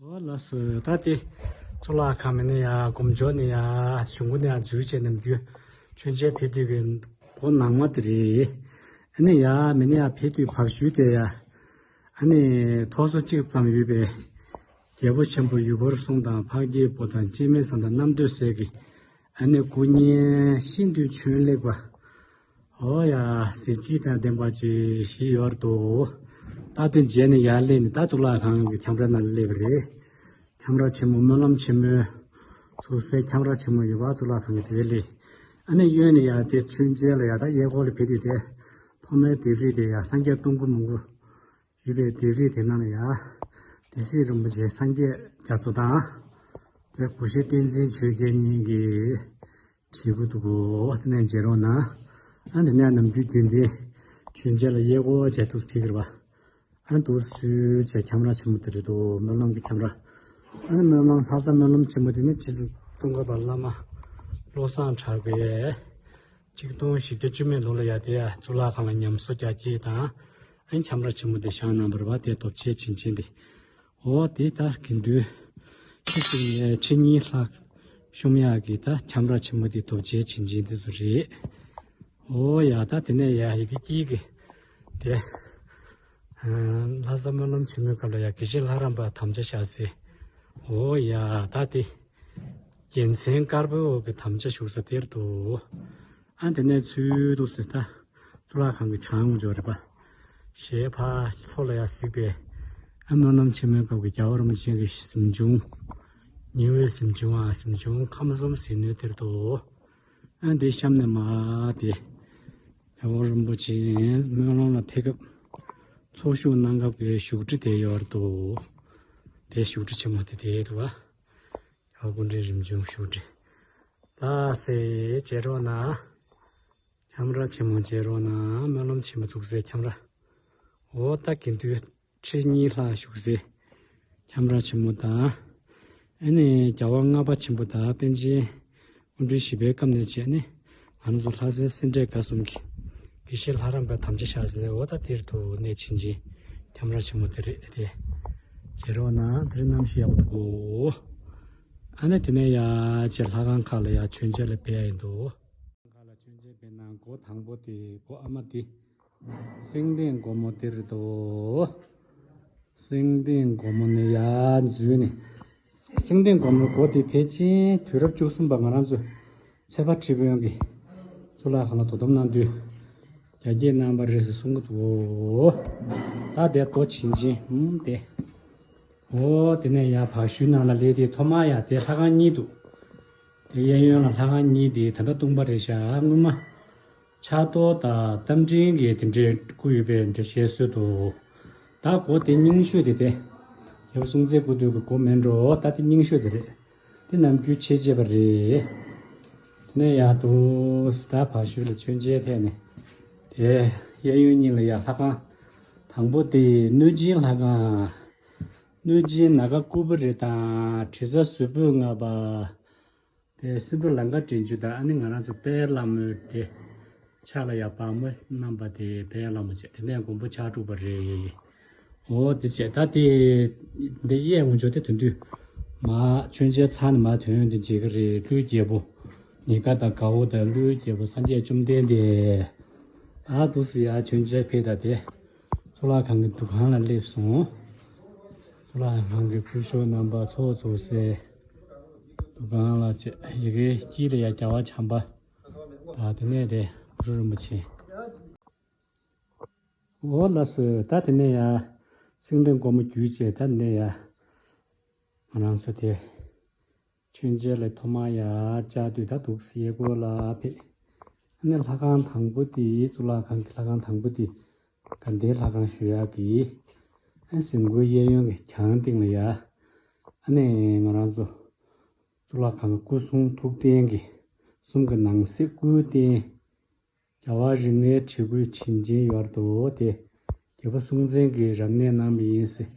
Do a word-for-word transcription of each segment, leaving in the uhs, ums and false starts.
ཨོ་ལགས་སོ། ད་དེ་གཙུག་ལག་ཁང་མི་ནི་ཡ་སྒོམ་ཆོག་ནི་ཡ་གཞུང་གུ་ནི་ཡ་འཛུལ་བྱས་ནམ་རྒྱུན་མཆོད་མཇལ་ཕེབས་དུས་ཀྱི་སྒོ་ནང་མ་དེ་རེད། ཨ་ནི་ཡ་མི་ནི་ཡ་ཕེབས་དུས་བག་ཞུས་དེ་ཡ། ཨ་ནི་ཐོག་སོ་གཅིག་ཙམ་ཡོད་པའི་རྒྱལ་པོ་ཆེན་པོ་ཡུལ་འཁོར་སྲུང་དང་འཕགས་སྐྱེས་པོ་དང་སྐྱེ་མེད་བཟང་དང་རྣམ་ཐོས་སྲས་ཀྱི་ཨ་ནི་སྐུ་བརྙན་ཤིན་ཏུ་བྱོན་ལེགས་པ། ཨོ་ཡ། གཟི་བརྗིད་དང་ལྡན་པ་ཅིག་ཞིག་ཡོད་འདུག་ད་དེ་མཇལ་ནས་ཡར་སླེབས་ནས་ད་གཙུག་ལག་ཁང་གི་ཁྱམས་ར་ནང་ལ་སླེབས་པ་རེད། ཁྱམས་ར་ཆེན་མོ་སྨོན་ལམ་ཆེན་མོའི་ཚུགས་སའི་ཁྱམས་ར་ཆེན་མོ་ཡོད་པ་གཙུག་ལག་ཁང་གི་དེ་སླེབས། ཨ་ནི་གཡོན་ནས་ཡར་དེ་མཆོད་མཇལ་ལ་ཡར་ད་གཡས་སྐོར་ལ་ཕེབས་དུས་དེ་ཐོག་མའི་ལྡེབས་རིས་དེ་ཡར་སངས་རྒྱས་སྟོང་སྐུ་མང་པོ་ཡོད་པའི་ལྡེབས་རིས་དེ་ནང་ལ་ཡར་སྡེ་སྲིད་རིན་པོ་ཆེ་སངས་རྒྱས་རྒྱ་མཚོ་དང་། དེ་གུ་ཤྲི་བསྟན་འཛིན་ཆོས་རྒྱལ་གཉིས་ཀྱིས་བྲིས་གི་འདུག་གོ། དེ་ནས་མཇལ་རོགས་གནང་། ཨ་ནི་དེ་ནས་ནམ་རྒྱུན་རྒྱུན་ལྡན་མཆོད་མཇལ་ལ་གཡས་སྐོར་བྱས་འདུག་ཕེབས་ཀྱི་རེད་པ། ཨ་འདུག་སུས་བྱས་ཁྱམས་ར་ཆེན་མོ་དེ་རེད་འདུག་སྨོན་ལམ་གྱི་ཁྱམས་ར། ཨ་ནི་སྨོན་ལམ་ལྷ་ས་སྨོན་ལམ་ཆེན་མོ་དེ་ནི་རྗེ་བཙུན་ཙོང་ཁ་པ་བླ་མ་བློ་བཟང་གྲགས་པས་གཅིག་སྟོང་བཞི་བརྒྱ་བཅུ་མེད་ལོ་ལ་ཡར་དེ་ཡ་གཙུག་ལག་ཁང་ལ་ཉམས་གསོ་རྒྱག་ཆེད་དང་། ཨ་ནི་ཁྱམས་ར་ཆེན་མོ་དེ་བཞེངས་གནང་བ་རེད་པ། དེ་རྡོ་རྗེ་བྱིན་ཅན་དེ། འོ་དེ་ད་དགེ་འདུན་ཁྲི་གསུམ་ནས་ཁྲི་གཉིས་ལྷག་བཤོམ་ཡག་གི་ད་ཁྱམས་ར་ཆེན་མོ་དེ་རྡོ་རྗེ་བྱིན་ཅན་དེ་ཚོ་རེད། འོ་ཡ། ད་དེ་ནས་ཡ་ཡི་གེ་དཀྱིལ་གི་དེ། ལྷ་ས་སྨོན་ལམ་ཆེན་མོའི་སྐབས་ལ་ཡ་དགེ་བཤེས་ལྷ་རམས་པ་དམ་བཅའ་བཞག་སའི། འོ་ཡ། ད་དེ་རྒྱལ་མཚན་དཀར་པོའི་འོག་གི་དམ་བཅའ་བཞུགས་ས་དེར་འདུག་ཨ་དེ་ནས་ཚུར་འདུག་སེ་ད་གཙུག་ལག་ཁང་གི་བྱང་ངོས་ཕྱོགས་རེད་པ། ཞལ་ཕར་ལྷོ་ལ་ཡར་གཟིགས་པས། ཨ་སྨོན་ལམ་ཆེན་མོའི་སྐབས་ཀྱི་རྒྱལ་བ་རིན་པོ་ཆེ་གི་གཟིམ་ཆུང་། ཉི་འོད་གཟིམ་ཆུང་ཨ་གཟིམ་ཆུང་ཁམས་གསུམ་ཟིལ་གནོན་དེར་འདུག་ཨ་འདི་གཤམ་ནས་མར་དེ། རྒྱལ་བ་རིན་པོ་ཆེ་སྨོན་ལམ་ལ་ཕེབས་སྐབས་ཚོགས་ཞུགས་གནང་སྐབས་ཀྱི་བཞུགས་ཁྲི་དེ་ཡོད་འདུག་དེ་བཞུགས་ཁྲི་ཆེན་མོ་དེ་དེ་འདུག་ཨ། རྒྱལ་བ་སྐུ་ཕྲེང་རིམ་བྱོན་བཞུགས་ཁྲི། ལགས་སེ་མཇལ་རོགས་གནང་། ཁྱམས་ར་ཆེན་མོ་མཇལ་རོགས་གནང་། སྨོན་ལམ་ཆེན་མོ་བཞུགས་སའི་ཁྱམས་ར། འོ་ད་དགེ་འདུན་ཁྲི་གཉིས་ལྷག་བཞུགས་སའི་ཁྱམས་ར་ཆེན་མོ་དང་། ཨ་ནི་རྒྱལ་བ་ལྔ་པ་ཆེན་པོ་དང་པཎ་ཆེན་དབོན་སྤྲུལ་བཞི་པའི་སྐབས་ནས་བྱས་ནས་ང་ཚོ་ལྷ་སའི་སེ་འབྲས་དགའ་གསུམ་གྱི་དགེ་བཤེས་ལྷ་རམས་པའི་དམ་བཅའ་བཞག་སའི། འོ་ད་དེར་དུ་གནས་ཆེན་ཆེན་ཁྱམས་ར་ཆེན་མོ་དེ་རེད་དེ། མཇལ་རོགས་གནང་། དེ་རིང་གནམ་གཤིས་ཡག་པོ་འདུག་གོ། ཨ་ནི་དེ་ནས་ཡ་ཅེ་ལྷ་ཁང་ཁག་ལ་ཡ་མཆོད་མཇལ་ལ་ཕེབས་ཡ་ཡིན་འདུག་ཁ་ལ་མཆོད་མཇལ་ཕེབས་ན་སྒོ་དང་པོ་དེ་སྒོ་ཨ་མ་དེ། སེང་ལྡེང་སྒོ་མོ་དེ་རེད་དོ། སེང་ལྡེང་སྒོ་མོ་ནས་ཡར་འཛུལ་ནས། སེང་ལྡེང་སྒོ་མོའི་སྒོ་དེ་ཕལ་ཆེར་དུས་རབས་བཅུ་གསུམ་པ་ང་རང་ཚོ་ཚེ་དཔག་ཁྲི་དཔོན་གྱིས་གཙུག་ལག་ཁང་ལ་དོ་དམ་གནང་དུས་རྒྱ་སྐྱེད་གནང་བ་རེད་ཟེར་གསུང་གི་འདུག་ད་དེ་རྡོ་བྱིན་ཅན་ཧུམ་དེ། འོ་དེ་ནས་ཡར་བག་ཞུའི་ནང་ལ་སླེབས་དེ་ཐོག་མར་ཡར་དེ་ལྷ་ཁང་གཉིས་འདུག་དེ་གཡས་གཡོན་ལ་ལྷ་ཁང་གཉིས་དེ་ད་ལྟ་སྟོང་པ་རེད་ཤག་སྔོན་མ་ཕྱག་རྡོར་དང་རྟ་མགྲིན་གྱི་དེ་འདྲའི་སྐུ་ཡོད་པའི་འདྲ་བཤད་སྲོལ་འདུག་ད་སྒོ་དེ་རྙིང་ཤོས་དེ་དེ། རྒྱལ་པོ་སྲོང་བཙན་སྐུ་དུས་ཀྱི་སྒོ་མིན་འགྲོ། ད་དེ་རྙིང་ཤོས་དེ་རེད། དེ་ནམ་རྒྱུན་ཕྱེ་བྱས་པ་རེད། དེ་ནས་ཡར་དུ་སི་ཏཱ་བག་ཞུ་ལ་མཆོད་མཇལ་ཐད་ནས། དེ་གཡས་གཡོན་གཉིས་ལ་ཡར་ལྷ་ཁང་། དང་པོ་དེ་གནོད་སྦྱིན་ལྷ་ཁང་། གནོད་སྦྱིན་ནཱ་ག་ཀུ་བེ་རི་དང་དྲི་ཟ་ཟུར་ཕུད་ལྔ་པ། དེ་སྲིན་པོ་ལང་ཀ་མགྲིན་བཅུ་དང་ཨ་ནི་ང་རང་ཚོ་དཔལ་ལྷ་མོ་དེ། ཕྱག་ལ་ཡར་བ་མོ་བསྣམས་པ་དེ་དཔལ་ལྷ་མོ་བྱས། དེ་ནས་མགོན་པོ་ཕྱག་དྲུག་པ་རེད། འོ་དེ་བྱས་ད་དེ། འདི་གཡས་འོང་ཆོག་དེ་དོན་དུས། མ་མཆོད་མཇལ་ཚར་ནས་མ་དོན་དེ་མཇལ་གི་རེད། ཀླུའི་རྒྱལ་པོ། ཉེ་དགའ་དང་དགའ་བོ་དང་ཀླུའི་རྒྱལ་པོ་སངས་རྒྱས་བཅོམ་ལྡན་འདས། ད་འདུག་སེ་ཡར་མཆོད་མཇལ་ཕེབས་ད་དེ། གཙུག་ལག་ཁང་གི་འདུ་ཁང་ལ་སླེབས་སོང་། གཙུག་ལག་ཁང་གི་སྐུ་ཞབས་རྣམ་པ་ཚོགས་འཛུགས་སའི་འདུ་ཁང་ལ་བྱས། ཡ་གིའི་དཀྱིལ་ལ་ཡ་རྒྱལ་བ་བྱམས་པ་དང་དེ་ནས་དེ་གུ་རུ་རིན་པོ་ཆེ། འོ་ལགས་སོ། ད་དེ་ནས་ཡ་སེང་ལྡེང་སྒོ་མོ་བརྒྱུད་བྱས་ད་དེ་ནས་ཡ་ང་རང་ཚོ་དེ་མཆོད་མཇལ་ལ་ཐོག་མར་ཡ་བཅར་དུས་ད་འདུག་སེ་གཡས་སྐོར་ལ་ཕེབས། ཨ་ནི་ལྷ་ཁང་དང་པོ་དེ་གཙུག་ལག་ཁང་གི་ལྷ་ཁང་དང་པོ་དེ། དགའ་ལྡན་ལྷ་ཁང་ཞུ་ཡག་གི། ཨ་གཟིམ་སྒོའི་གཡས་གཡོན་གྱི་གྱང་སྟེང་ལ་ཡ། ཨ་ནི་ང་རང་ཚོ་གཙུག་ལག་ཁང་གི་སྐུ་གསུང་ཐུགས་རྟེན་གྱི་གསུམ་གྱི་ནང་གསེས་སྐུའི་རྟེན། རྒྱལ་བ་རིགས་ལྔའི་བྲིས་སྐུའི་བྱིན་ཅན་ཡོད་དོ་དེ། རྒྱལ་པོ་སྲོང་བཙན་གྱིས་རབ་གནས་གནང་བ་ཡིན་ཟེར་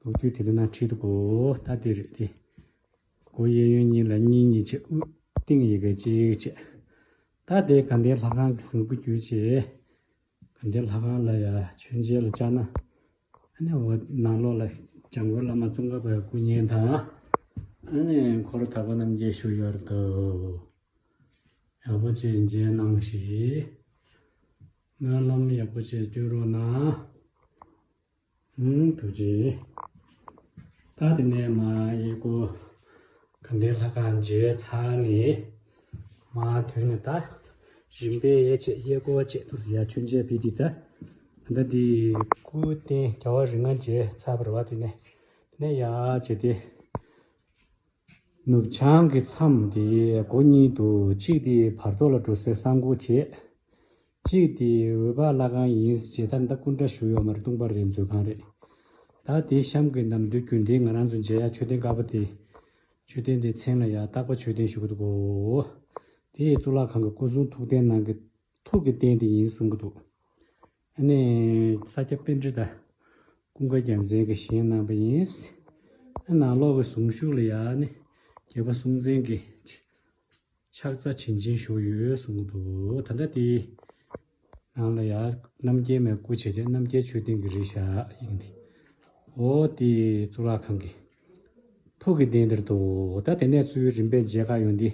ལོ་རྒྱུས་དེ་དུས་ན་བྲིས་འདུག་གོ། ད་དེ་རེད་དེ། སྒོ་གཡས་གཡོན་གཉིས་ལ་གཉིས་གཉིས་བྱས། དབུས་སྟེང་ཡ་གི་གཅིག་བྱས། ད་དེ་དགའ་ལྡན་ལྷ་ཁང་གི་གཟིམ་སྒོ་བརྒྱུད་བྱས། དགའ་ལྡན་ལྷ་ཁང་ལ་ཡ་མཆོད་མཇལ་ལ་བཅར་ན། ནས་འོ་ནང་ལོགས་ལ་འཇམ་མགོན་བླ་མ་ཙོང་ཁ་པའི་སྐུ་བརྙན་དང་། ཨ་ནི་འཁོར་དག་པ་རྣམས་ཀྱིས་བཞུགས་ཡོད་དོ། ཡག་པོ་ཅིག་མཇལ་གནང་ཞིག་སྨོན་ལམ་ཡག་པོ་ཅིག་སྐྱོན་རོགས་གནང་། ཐུགས་རྗེ་ཆེ། ད་དེ་ནས་མ་གཡས་སྐོར་དགའ་ལྡན་ལྷ་ཁང་མཇལ་ཚར་ནས་མ་ཐོན་ནས། ད་རིམ་པས་ཡས་བྱས་གཡས་སྐོར་བྱས་འདུག་ཟེར་ཡ་མཆོད་མཇལ་བྱས་ཏེ། ད་ད་འདི་སྐུ་རྟེན་རྒྱལ་བ་རིགས་ལྔ་མཇལ་ཚར་བ་རེད་བ། དེ་ནས་དེ་ནས་ཡར་བྱས་ཏེ། ནུབ་བྱང་གི་མཚམས་དེ་སྒོ་གཉིས་འདུག་གཅིག་དེ་བར་ཐོག་ལ་འགྲོ་སའི་གསང་སྒོ་བྱས། གཅིག་དེ་འོད་དཔག་ལྷ་ཁང་ཡིན་ཟེར། ད་ལྟ་སྐུ་འདྲ་བཞུགས་ཡོད་མ་རེད། སྟོང་པ་རེད། མཛོད་ཁང་རེད། ད་དེ་གཤམ་གྱི་ནམ་དུས་རྒྱུན་ལྡན་ང་རང་ཚོ་མཇལ་ཡ་མཆོད་རྟེན་དཀར་པོ་དེ། མཆོད་རྟེན་དེའི་མཚན་ལ་ཡ་སྟག་པ་མཆོད་རྟེན་ཞུ་གི་འདུག་གོ། དེ་གཙུག་ལག་ཁང་གི་སྐུ་གསུང་ཐུགས་རྟེན་ནང་གི་ཐུགས་ཀྱི་རྟེན་དེ་ཡིན་གསུང་གི་འདུག་ཨ་ནི་ས་སྐྱ་པཎྜི་ཏ་ཀུན་དགའ་རྒྱལ་མཚན་གྱིས་བཞེངས་གནང་བ་ཡིན། ཨ་ནང་ལོགས་ཀྱི་གཟུངས་གཞུག་ལ་ཡ་ནི་རྒྱལ་པོ་སྲོང་བཙན་གྱི་ཕྱག་རྩ་བྱིན་ཅན་བཞུགས་ཡོད་གསུང་གི་འདུག་ད་ལྟ་དེའི་ནང་ལ་ཡ་རྣམ་རྒྱལ་མའི་སྐུ་བྱས་བྱས་རྣམ་རྒྱལ་མཆོད་རྟེན་གྱི་རིགས་བཞག་ཡིན་ཏེ། འོ་དེ་གཙུག་ལག་ཁང་གི་ཐུགས་ཀྱི་རྟེན་འདིར་འདུག་ད་དེ་ནས་ཚུར་རིམ་པས་མཇལ་ཁ་ཡོང་དེ།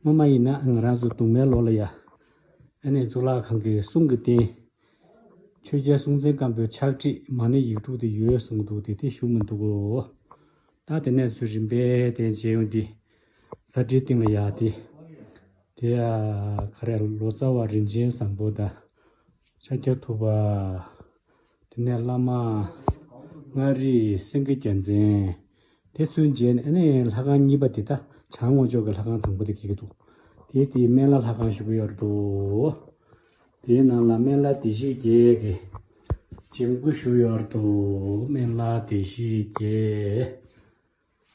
སྔོན་མ་ཡིན་ན་ང་རང་ཚོ་གདུང་མའི་ལོགས་ལ་ཡ། ཨ་ནི་གཙུག་ལག་ཁང་གི་གསུང་གི་རྟེན། ཆོས་རྒྱལ་སྲོང་བཙན་སྒམ་པོའི་ཕྱག་བྲིས་མ་ཎི་ཡིག་དྲུག་དེ་ཡོད་གསུང་འདུག་དེ་དེ་བཞུགས་མི་འདུག་གོ། ད་དེ་ནས་ཚུར་རིམ་པས་དེ་མཇལ་ཡོང་དེ། ས་ཁྲིའི་སྟེང་ལ་ཡ་དེ། དེ་ཡ་ག་རེ་ལོ་ཙཱ་བ་རིན་ཆེན་བཟང་པོ་དང་། ཤཱཀྱ་ཐུབ་པ། དེ་ནས་བླ་མ་མངའ་རིས་སེང་གེ་རྒྱལ་མཚན། དེ་ཚུར་མཇལ་ནས་ཨ་ནི་ལྷ་ཁང་གཉིས་པ་དེ་ད་བྱང་ངོས་ཕྱོགས་ཀྱི་ལྷ་ཁང་དང་པོ་དེ་སྐྱེ་གི་འདུག་དེ་དེ་སྨན་བླ་ལྷ་ཁང་ཞུ་གི་ཡོད་འདུག་དེའི་ནང་ལ་སྨན་བླ་བདེ་གཤེགས་བརྒྱད་ཀྱི་བྱིན་སྐུ་བཞུགས་ཡོད་འདུག་སྨན་བླ་བདེ་གཤེགས་བརྒྱད།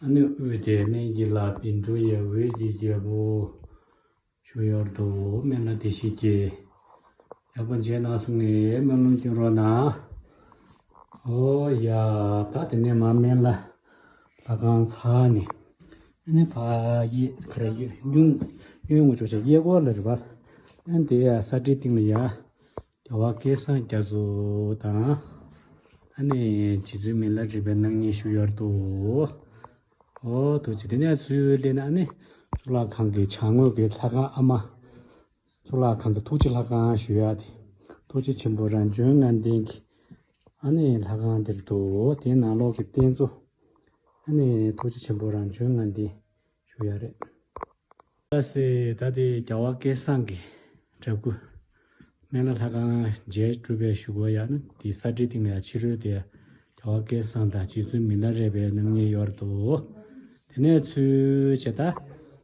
ཨ་ནི་དབུས་དེ་སྨན་གྱི་བླ་བཻ་ཌཱུརྱ་འོད་ཀྱི་རྒྱལ་པོ་བཞུགས་ཡོད་འདུག་སྨན་བླ་བདེ་གཤེགས་བརྒྱད། ཡག་པོ་མཇལ་གནང་སོང་ངས་སྨོན་ལམ་སྐྱོན་རོགས་གནང་། ཨོ་ཡ། ད་དེ་ནས་མ་སྨན་བླ་ལྷ་ཁང་ཚར་ནས། ཨ་ནི་ཕ་གཡས་ག་རེ་གཡོན་གཡོན་ངོས་ཕྱོགས་ཆ་གཡས་སྐོར་ལ་རེད་པ། ཨ་ནི་དེ་ཡ་ས་ཁྲིའི་སྟེང་ལ་ཡ། རྒྱལ་བ་སྐལ་བཟང་རྒྱ་མཚོ་དང་། ཨ་ནི་རྗེ་བཙུན་མི་ལ་རས་པའི་སྣང་བརྙན་བཞུགས་ཡོད་འདུག་ཨོ་ཐུགས་རྗེ་ཆེ། དེ་ནས་ཚུར་སླེབས་ན་ཨ་ནི་གཙུག་ལག་ཁང་གི་བྱང་ངོས་ཀྱི་ལྷ་ཁང་ཨ་མ། གཙུག་ལག་ཁང་གི་ཐུགས་རྗེ་ལྷ་ཁང་ཞུ་ཡག་དེ། ཐུགས་རྗེ་ཆེན་པོ་རང་བྱོན་ལྔ་ལྡན་གྱི་ཨ་ནི་ལྷ་ཁང་འདིར་འདུག་དེའི་ནང་ལོགས་ཀྱི་རྟེན་གཙོ། ཨ་ནི་ཐུགས་རྗེ་ཆེན་པོ་རང་བྱོན་ལྔ་ལྡན་ཞུ་ཡག་རེད། ད་སེ་ད་དེ་རྒྱལ་བ་སྐལ་བཟང་གི་འདྲ་སྐུ། སྨན་བླ་ལྷ་ཁང་མཇལ་གྲུབ་པའི་གཞུག་གུ་ཡང་ན་དེ་ས་ཁྲིའི་སྟེང་ལ་ཡང་ཕྱི་རོལ་དེ་རྒྱལ་བ་སྐལ་བཟང་དང་རྗེ་བཙུན་མི་ལ་རས་པའི་སྣང་བརྙན་ཡོད་འདུག་དེ་ནས་ཚུར་བྱས་ད་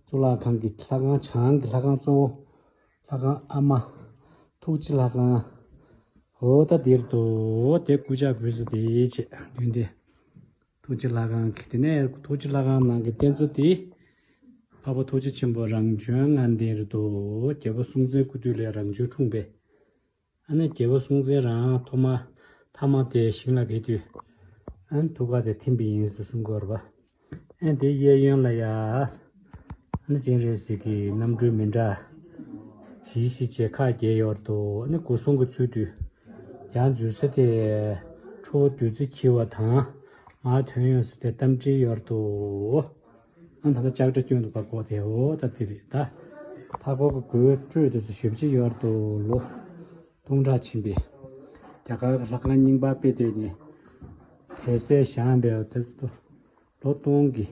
གཙུག་ལག་ཁང་གི་ལྷ་ཁང་བྱང་གི་ལྷ་ཁང་གཙོ་བོ་ལྷ་ཁང་ཨ་མ་ཐུགས་རྗེ་ལྷ་ཁང་། འོ་ད་འདིར་འདུག་དེ་སྐུ་ཕྱག་འབུལ་ས་དེ་བྱས་མདུན་དེ། ཐུགས་རྗེ་ལྷ་ཁང་གི་དེ་ནས་ཐུགས་རྗེ་ལྷ་ཁང་ནང་གི་རྟེན་གཙོ་དེ། འཕགས་པ་ཐུགས་རྗེ་ཆེན་པོ་རང་བྱོན་ལྔ་ལྡན་རེད་འདུག་རྒྱལ་པོ་སྲོང་བཙན་སྐུ་དུས་ལ་རང་བྱོན་འཁྲུངས་པས། ཨ་ནི་རྒྱལ་པོ་སྲོང་བཙན་རང་ཐོག་མ་ཐ་མ་དེ་ཞིང་ལ་ཕེབས་དུས། ཨ་ནི་ཐུགས་ཀ་དེ་ཐིམ་པ་ཡིན་ཟེར་གསུང་གི་ཡོད་རེད་པ། ཨ་ནི་དེ་གཡས་གཡོན་ལ་ཡ། ཨ་ནི་སྤྱན་རས་གཟིགས་ཀྱི་རྣམ་སྤྲུལ་མི་འདྲ། བཞི་བཞི་བྱས་ཁག་བརྒྱད་ཡོད་འདུག་ཨ་ནི་སྒོ་སྲུང་གི་ཚུལ་དུ། ཡར་འཛུལ་ས་དེ། ཁྲོ་བོ་བདུད་རྩི་འཁྱིལ་བ་དང་། མར་ཐོན་ཡོང་ས་དེ་རྟ་མགྲིན་ཡོད་འདུག་ཨ་ད་ལྟ་ལྕགས་དྲ་སྐྱོན་འདུག་པ་གོ་དེ་འོ་ད་དེ་རེད་ད། ལྷ་སྐོར་གྱི་སྒོའི་སྤྲོས་དེ་ཚོ་ཞེ་པོ་ཅིག་ཡོད་འདུག་ལོ་སྟོང་ཕྲག་ཕྱིན་པའི་རྒྱ་གར་གྱི་ལྷ་ཁང་རྙིང་པ་དཔེ་དེ་ནི་བལ་བཟས་བཞེངས་པའི་དེ་ཚོ་ལོ་སྟོང་གི་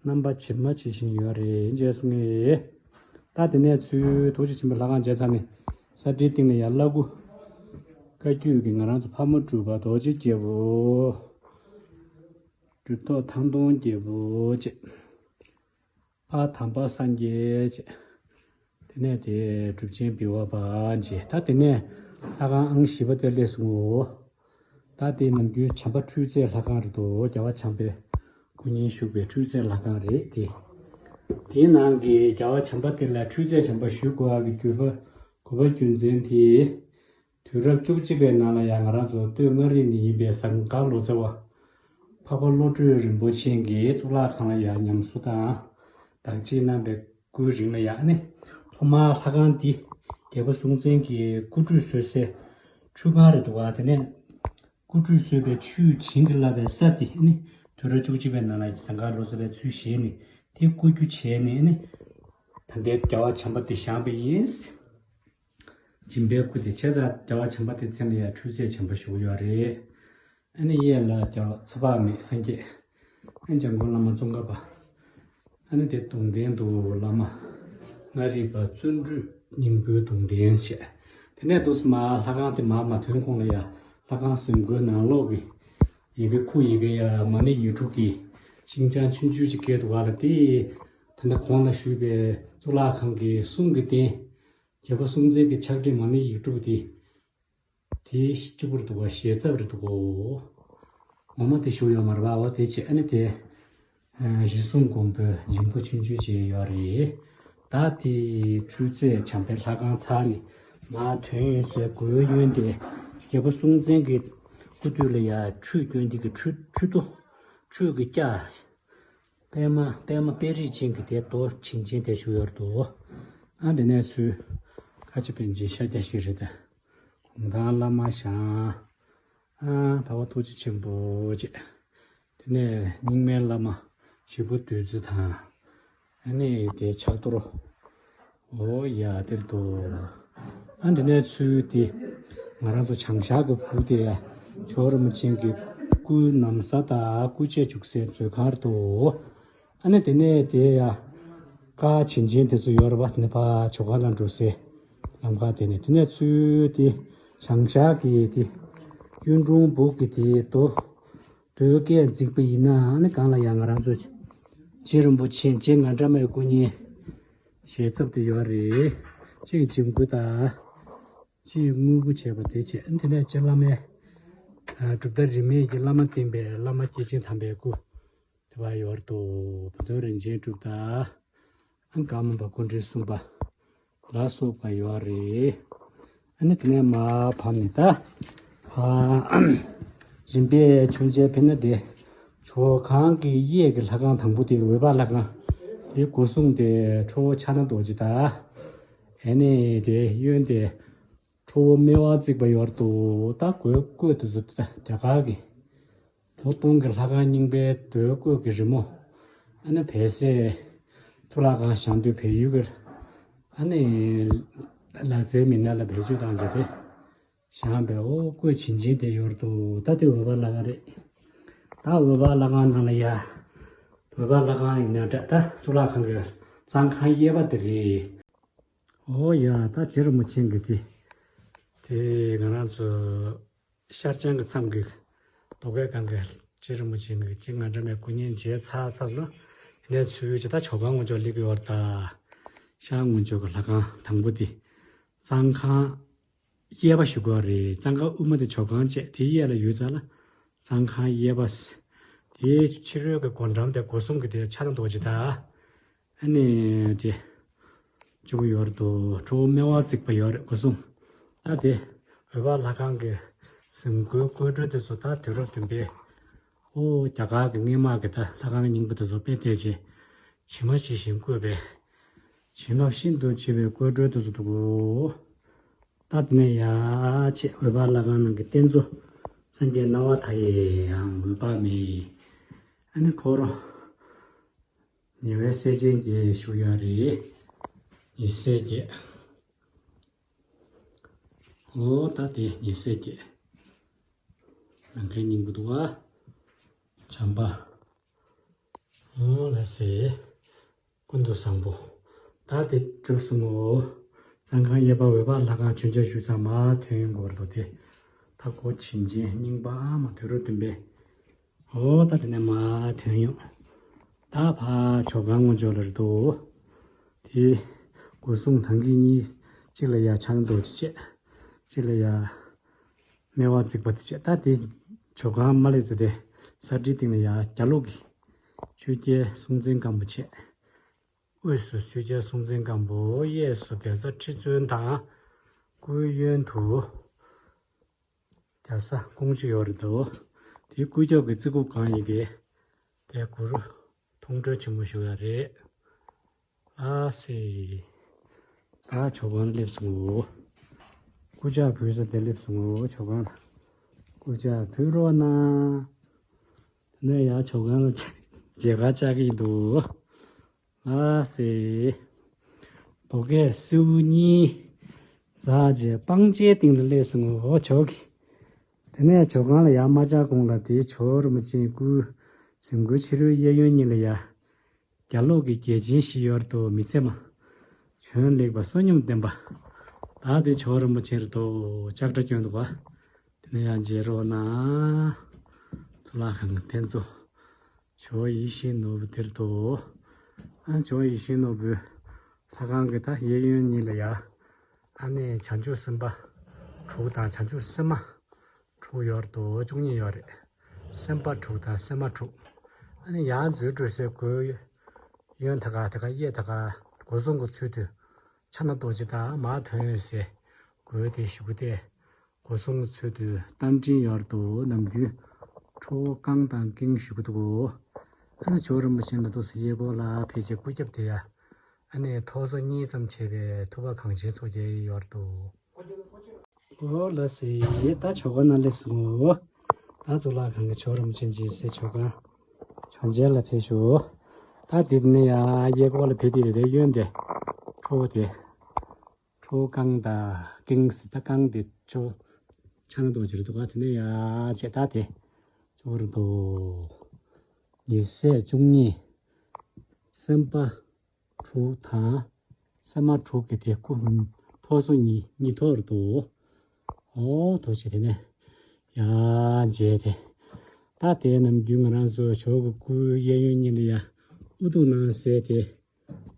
རྣམ་པ་ཇི་མ་ཇི་བཞིན་ཡོད་རེད་ཅེས་གསུངས་ངེས། ད་དེ་ནས་ཚུར་ཐུགས་རྗེ་ཆེན་པོའི་ལྷ་ཁང་མཇལ་ཚར་ནས་ས་ཁྲིའི་སྟེང་ལ་ཡར་བླ་སྐུ་བཀའ་བརྒྱུད་ཀྱི་ང་རང་ཚོ་ཕག་མོ་གྲུ་པ་རྡོ་རྗེ་རྒྱལ་པོ། གྲུབ་ཐོབ་ཐང་སྟོང་རྒྱལ་པོ་བཅས། ཕ་དམ་པ་སངས་རྒྱས་བཅས། དེ་ནས་དེ་གྲུབ་ཆེན་བི་བ་པ་བཅས། ད་དེ་ནས་ལྷ་ཁང་ཨང་བཞི་པ་དེ་སླེབས་སོང་ངོ་། ད་དེ་ནམ་རྒྱུན་བྱམས་པ་འཕྲུལ་རྩེད་ལྷ་ཁང་རེད་དོ། རྒྱལ་བ་བྱམས་པའི་སྐུ་བརྙན་བཞུགས་པའི་འཕྲུལ་རྩེད་ལྷ་ཁང་རེད་དེ། དེའི་ནང་གི་རྒྱལ་བ་བྱམས་པ་དེ་ལ་འཕྲུལ་རྩེད་བྱམས་པ་ཞུ་དགོས་པ་གི་རྒྱུ་པ་གོ་བ་རྒྱུ་མཚན་དེ། དུས་རབས་བཅུ་གཅིག་པའི་ནང་ལ་ཡང་ང་རང་ཚོ་སྟོད་མངའ་རིས་ནས་ཡིན་པའི་ཟངས་དཀར་ལོ་ཙཱ་བ། འཕགས་པ་བློ་གྲོས་རིན་པོ་ཆེ་གིས་གཙུག་ལག་ཁང་ལ་ཡང་ཉམས་གསོ་དང་། བདག་གཅེས་གནང་པའི་སྐུའི་རིང་ལ་ཡང་ནི། ཐོག་མར་ལྷ་ཁང་འདི་རྒྱལ་པོ་སྲོང་བཙན་གྱི་སྐུ་ཁྲུས་གསོལ་སའི་ཁྲུས་ཁང་རེད་འདུག་ག་དེ་ནས། སྐུ་ཁྲུས་གསོལ་བའི་ཆུས་བྱིན་གྱིས་བརླབས་པའི་ས་དེ་ནི་དུས་རབས་བཅུ་གཅིག་པའི་ནང་ལ་ཟངས་དཀར་ལོ་ཙཱ་བའི་ཚུལ་བཞེས་ནས་དེ་བསྐུ་རྒྱུ་བྱས་ནས་ནི་ད་ལྟའི་རྒྱལ་བ་བྱམས་པ་དེ་བཞེངས་པ་ཡིན། སྦྱིན་པའི་སྐུ་དེ་བྱས་ཙང་རྒྱལ་བ་བྱམས་པ་དེ་མཚན་ལ་ཡང་ཁྲུས་རྫས་བྱམས་པ་ཞུ་གི་ཡོད་རེད། ཨ་ནི་གཡས་ལ་རྒྱལ་བ་ཚེ་དཔག་མེད་སངས་རྒྱས། ཨ་ནི་འཇམ་མགོན་བླ་མ་ཙོང་ཁ་པ། ཨ་ནི་དེ་གདུང་རྟེན་དུ་བླ་མ་ལྔ་རིག་པ་བརྩོན་འགྲུས་སྙིང་པོའི་གདུང་རྟེན་བྱས། དེ་ནས་འདུག་སེ་མར་ལྷ་ཁང་དེ་མར་མ་ཐོན་གོང་ལ་ཡ་ལྷ་ཁང་གཟིམ་སྒོའི་ནང་ལོགས་ཀྱི་ཡི་གེ་ཁུག་ཡི་གེ་ཡ་མ་ཎི་ཡིག་དྲུག་གི་ཤིང་བྱང་ཆུང་ཆུང་ཅིག་བཀལ་འདུག་ག་ལ། དེ་ད་ལྟ་གོང་ལ་ཞུས་པའི་གཙུག་ལག་ཁང་གི་གསུང་གི་རྟེན། རྒྱལ་པོ་སྲོང་བཙན་གྱི་ཕྱག་བྲིས་མ་ཎི་ཡིག་དྲུག་དེ། དེ་གཅིག་པུར་འདུག་ག་ཞལ་ཚབ་རེད་འདུག་གོ། ངོ་མ་དེ་ཞུ་ཡོད་མ་རེད་པ། འོ་དེ་བྱས། ཨ་ནི་དེ་རྗེ་བཙུན་མགོན་པོའི་སྦྱིན་པ་ཆུང་ཆུང་ཅིག་ཡོད་རེད། ད་དེ་ཁྲུས་རྫས་བྱམས་པའི་ལྷ་ཁང་ཚར་ནས་མར་ཐོན་ཡོང་སའི་སྒོའི་གཡོན་དེ་རྒྱལ་པོ་སྲོང་བཙན་གྱི་སྐུ་དུས་ལ་ཡ་ཁྲུས་བསྐྱོན་དེ་གི་ཁྲུས་ཁྲུས་རྡོ། ཁྲུས་ཀྱི་རྒྱ། པདྨ་པདྨ་དཔལ་རི་ཅན་གྱི་དེ་རྡོ་བྱིན་ཅན་དེ་བཞུགས་ཡོད་འདུག། ཨ་འདི་ནས་ཚུར་ཁ་ཆེ་པཎ་ཆེན་ཤཱཀྱ་ཤྲཱི་དང་། གུང་ཐང་བླ་མ་ཞང་། ཨ་འཕགས་པ་ཐུགས་རྗེ་ཆེན་པོ་བཅས། དེ་ནས་རྙིང་མའི་བླ་མ་ཞིག་པོ་བདུད་རྩི་དང་། ཨ་ནི་དེ་ཕྱག་རྡོར། འོ་ཡ་དེར་འདུག། ཨ་འདི་ནས་ཚུར་དེ་ང་རང་ཚོ་བྱང་ཤར་གྱི་བུ་དེ་ཇོ་བོ་རིན་པོ་ཆེ་གི་སྐུ་ན་བཟའ་དང་སྐུ་བཅས་བཞུགས་སའི་མཛོད་ཁང་རེད་འདུག། ཨ་ནི་དེ་ནས་དེ་ཡ་ཀ་བྱིན་ཅན་དེ་ཚོ་ཡོད་རེད་པ། དེ་ནས་ཕར་ཇོ་ཁང་ལ་འགྲོ་སའི་ལམ་ཁ་དེ་ནས། དེ་ནས་ཚུར་དེ་བྱང་ཤར་གྱི་དེ་གཡུང་དྲུང་བུ་གི་དེ་རྡོ། རྡོའི་སྐས་འཛེགས་པ་ཡིན་ན་ཨ་ནི་སྒང་ལ་ཡང་ང་རང་ཚོ་རྗེ་རིན་པོ་ཆེ་རྗེ་ངག་དྲ་མའི་སྐུ་བརྙན་ཞལ་ཚབ་དེ་ཡོད་རེད། གཅིག་འཇིམ་སྐུ་དང་། གཅིག་དངུལ་སྐུ་བྱས་པ་དེ་བྱས། ཨ་ནི་དེ་ནས་རྗེ་བླ་མའི་གྲུབ་མཐའ་རིས་མེད་ཀྱི་བླ་མ་བསྟེན་པའི་བླ་མ་སྐྱེས་ཆེན་དམ་པའི་སྐུ། དེ་བ་ཡོད་དོ། བུ་སྟོན་རིན་ཆེན་གྲུབ་དང་། ཨང་ཀརྨ་པ་སྐུ་ཕྲེང་གསུམ་པ་ལ་སོགས་པ་ཡོད་རེད། ཨ་ནི་དེ་ནས་མར་བབས་ནས་ད། ཕ། རིམ་པས་ཆུང་ཆེན་ཕེབས་ན་དེ། ཇོ་ཁང་གི་གཡས་ཀྱི་ལྷ་ཁང་དང་པོ་དེ་འོད་འབར་ལྷ་ཁང་། དེའི་སྒོ་སྲུང་དེ་ཁྲོ་བོ་ཕྱག་ན་རྡོ་རྗེ་དང་། ཨ་ནི་དེ་གཡོན་དེ། ཁྲོ་བོ་སྨེ་བ་བརྩིགས་པ་ཡོད་དོ། ད་གོས་བཀོད་དེ་ཚོ་རྒྱ་གར་གྱི་ལོ་སྟོང་གི་ལྷ་ཁང་རྙིང་པའི་མདོས་བཀོད་ཀྱི་རི་མོ། ཨ་ནི་བལ་སའི་གཙུག་ལག་ཁང་བཞེངས་དུས་བལ་ཡུལ་གྱི་ཨ་ནི་ལག་རྩལ་མི་སྣ་ལ་བེད་སྤྱོད་བཏང་བྱས་ཏེ་བཞེངས་པའི་འོ་བཀོད་བྱིན་ཅན་དེ་ཡོད་དོ། ད་དེ་འོད་འབར་ལྷ་ཁང་རེད། ད་འོད་འབར་ལྷ་ཁང་ནང་ལ་ཡ། འོད་འབར་ལྷ་ཁང་ཡིན་ན་འདྲ། ད་གཙུག་ལག་ཁང་གི་གཙང་ཁང་གཡས་པ་དེ་རེད། འོ་ཡ། ད་རྗེ་རིན་པོ་ཆེ་གི་དེ། དེ་ང་རང་ཚོ་ཤར་བྱང་གི་མཚམས་ཀྱི་རྡོ་སྐས་སྒང་གི་རྗེ་རིན་པོ་ཆེ་གི་རྗེ་ངག་དྲ་མའི་སྐུ་བརྙན་མཇལ་ཚར་ཚར་ལ། དེ་ནས་ཚུར་ཅིག་ད་ཇོ་ཁང་ངོས་ཕྱོགས་སླེབས་ཀྱི་ཡོད་རེད་ད། ཤར་ངོས་ཕྱོགས་ཀྱི་ལྷ་ཁང་དང་པོ་དེ། གཙང་ཁང་གཡས་པ་ཞུ་དགོས་རེད། གཙང་ཁང་དབུ་མ་དེ་ཇོ་ཁང་བཅས་དེའི་གཡས་ལ་ཡོད་ཙང་ལ། གཙང་ཁང་གཡས་པ། དེའི་ཕྱི་རོལ་གྱི་སྒོ་འགྲམ་དེ་སྒོ་སྲུང་གི་དེ་ཕྱག་ན་རྡོ་རྗེ་དང་། ཨ་ནི་དེ་བཅུག་ཡོད་དོ། ཁྲོ་བོ་སྨེ་བ་བརྩིགས་པ་ཡོད་རེད། སྒོ་སྲུང་། ད་དེ་འོད་འབར་ལྷ་ཁང་གི་གཟིམ་སྒོའི་བརྐོས་དཀྲོལ་དེ་ཚོ་ད་དུས་རབས་བདུན་པའི། ཨོ་རྒྱ་གར་གྱི་སྔས་མ་གི་ད་ལྷ་ཁང་རྙིང་པ་དེ་ཚོ་དཔེ་བལྟས་རྗེས་ཇི་མ་ཇི་བཞིན་བརྐོས་པའི་བྱིན་རླབས་ཤིན་ཏུ་ཆེ་བའི་བརྐོས་དཀྲོལ་དེ་ཚོ་འདུག་གོ། ད་དེ་ནས་ཡ་ཆེ་འོད་འབར་ལྷ་ཁང་ནང་གི་རྟེན་གཙོ་སངས་རྒྱས་སྣང་བ་མཐའ་ཡས་ཡང་འོད་དཔག་མེད། ཨ་ནི་ཁོ་རང་ཉེ་བའི་སྲས་ཆེན་བརྒྱད་བཞུགས་ཡོད་རེད། ཉེ་སྲས་བརྒྱད། འོ་ད་དེ་ཉེ་སྲས་བརྒྱད། ནམ་མཁའི་སྙིང་པོ་འདུག་ག། བྱམས་པ། འོ་ལ་སེ། ཀུན་ཏུ་བཟང་པོ། ད་དེ་གྲུབ་སོང་ངོ་། གཙང་ཁང་གཡས་པ་འོད་འབར་ལྷ་ཁང་མཆོད་མཇལ་ཞུས་ཙང་མར་ཐོན་ཡོང་དགོས་རེད་དོ། དེ་ད་གོ་བྱིན་ཅན་རྙིང་པ་ཨ་མ་དུས་རབས་བདུན་པའི། འོ་ད་དེ་ནས་མར་ཐོན་ཡོང་། ད་ཕར་ཇོ་ཁང་ངོས་ཕྱོགས་ལ་རེད་དོ། དེ་སྒོ་སྲུང་དང་གི་གཉིས། གཅིག་ལ་ཡ་ཕྱག་ན་རྡོ་རྗེ་བྱས། གཅིག་ལ་ཡ་སྨེ་བ་བརྩིགས་པ་དེ་བྱས། ད་དེ་ཇོ་ཁང་མ་སླེབས་ཚེ་དེ་ས་གྲིའི་སྟེང་ལ་ཡ་རྒྱ་ལོ་གི་ཆོས་རྒྱལ་སྲོང་བཙན་སྒམ་པོ་བྱས། དབུས་སུ་ཆོས་རྒྱལ་སྲོང་བཙན་སྒམ་པོ། གཡས་སུ་གེ་སར་ཁྲི་བཙུན་དང་། སྐུའི་གཡོན་དུ་རྒྱ་བཟའ་ཀོང་ཇོ་ཡོད་རེད་དོ། དེའི་སྐུ་རྒྱབ་ཀྱི་རྩེ་ཁུག་སྒང་ཡི་གེ་དེ་གུ་རུ་མཐོང་གྲོལ་ཆེན་མོ་བཞུགས་ཡོད་རེད། ཨ་སེ། ད་ཇོ་ཁང་སླེབས་སོང་ངོ་། སྐུ་ཕྱག་ཕུལ་ས་དེ་སླེབས་སོང་ངོ་། ཇོ་ཁང་ལ། སྐུ་ཕྱག་ཕུལ་རོགས་གནང་། དེ་ནས་ཡར་ཇོ་ཁང་ལ་མཇལ་ཁ་བཅར་གྱི་འདུག་ལགས་སེ། རྡོ་སྐས་སེའུ་གཉིས་འཛེགས་བྱས་སྤང་ལྕེའི་སྟེང་ལ་སླེབས་སོང་ངོ་ཇོ་གི། དེ་ནས་ཇོ་ཁང་ལ་ཡར་མ་བཅར་གོང་ལ་དེ་ཇོ་བོ་རིན་པོ་ཆེའི་སྐུ་གཟིམ་སྒོའི་ཕྱི་རོལ་གཡས་གཡོན་གཉིས་ལ་ཡ། རྒྱ་ལོག་གི་རྒྱལ་ཆེན་བཞི་ཡོད་དོ། མི་ཚེ་མ། བྱོན་ལེགས་པ་བསོད་སྙོམས་ལྡན་པ། ད་དེ་ཇོ་བོ་རིན་པོ་ཆེ་རེད་དོ། ལྕགས་འདྲ་གྱོན་འདུག་པ། དེ་ནས་ཡང་མཇལ་རོགས་གནང་། གཙུག་ལག་ཁང་གི་རྟེན་གཙོ། ཇོ་བོ་ཡིད་བཞིན་ནོར་བུ་དེ་རེད་དོ། ཨ་ཇོ་བོ་ཡིད་བཞིན་ནོར་བུའི་ལྷ་ཁང་གི་ད་གཡས་གཡོན་གཉིས་ལ་ཡ། ཨ་ནི་བྱང་ཆུབ་སེམས་དཔའ་དྲུག་དང་བྱང་ཆུབ་སེམས་མ་དྲུག་ཡོད་རེད་དོ། བཅུ་གཉིས་ཡོད་རེད། སེམས་དཔའ་དྲུག་དང་སེམས་མ་དྲུག་ཨ་ནི་ཡར་འཛུལ་འགྲོ་སའི་སྒོའི་གཡོན་ད་ག་ད་ག་གཡས་ད་ག་སྒོ་སྲུང་གི་ཚུལ་དུ་ཕྱག་ན་རྡོ་རྗེ་དང་མར་ཐོན་ཡོང་སའི་སྒོའི་དེ་གཞུག་གུ་དེ། སྒོ་སྲུང་གི་ཚུལ་དུ་རྟ་མགྲིན་ཡོད་རེད་དོ། ནམ་རྒྱུན་ཁྲོ་བོ་ཀང་དང་ཀིང་ཞུ་གི་འདུག་གོ། ཨ་ནི་ཇོ་བོ་རིན་པོ་ཆེ་ལ་འདུག་སེ་གཡས་སྐོར་ལ་ཕེབས་བྱས་སྐུ་རྒྱབ་དེ་ཡ། ཨ་ནི་ཐོག་སོ་གཉིས་ཙམ་བྱས་པའི་ཐུབ་པ་གངས་ཅན་མཚོ་རྒྱལ་ཡོད་རེད་དོ། ཨོ་ལགས་སེ། ད་ཇོ་ཁང་ནང་སླེབས་སོང་ངོ་། ད་གཙུག་ལག་ཁང་གི་ཇོ་བོ་རིན་པོ་ཆེ་མཇལ་སའི་ཇོ་ཁང་། ཇོ་མཇལ་ལ་ཕེབས་ཤོག་ད་དེ་ནས་ཡ་གཡས་སྐོར་ལ་ཕེབས་དུས་དེ་གཡོན་དེ་ཁྲོ་བོ་དེ། ཁྲོ་བོ་ཀང་དང་ཀིང་ཟེར། ད་ཀང་དེ་ཇོ་བོ་ཕྱག་ན་རྡོ་རྗེ་རེད་འདུག་ག་དེ་ནས་ཡ་བྱས་ད་དེ་ཇོ་བོ་རེད་འདུག་ཉི་ཟེར་བཅུ་གཉིས། སེམས་དཔའ་དྲུག་དང་སེམས་མ་དྲུག་གི་དེ་སྐུ་ཐོག་སོ་གཉིས་གཉིས་ཐོག་རེད་འདུག་ཨོ་ཐུགས་རྗེ་ཆེ། དེ་ནས་ཡ་མཇལ་ཏེ། ད་དེ་ནམ་རྒྱུན་ང་རང་ཚོ་ཇོ་བོ་གི་སྐུའི་གཡས་གཡོན་གཉིས་ལ་ཡ་དབུ་གདུགས་ནང་གསལ་ཏེ།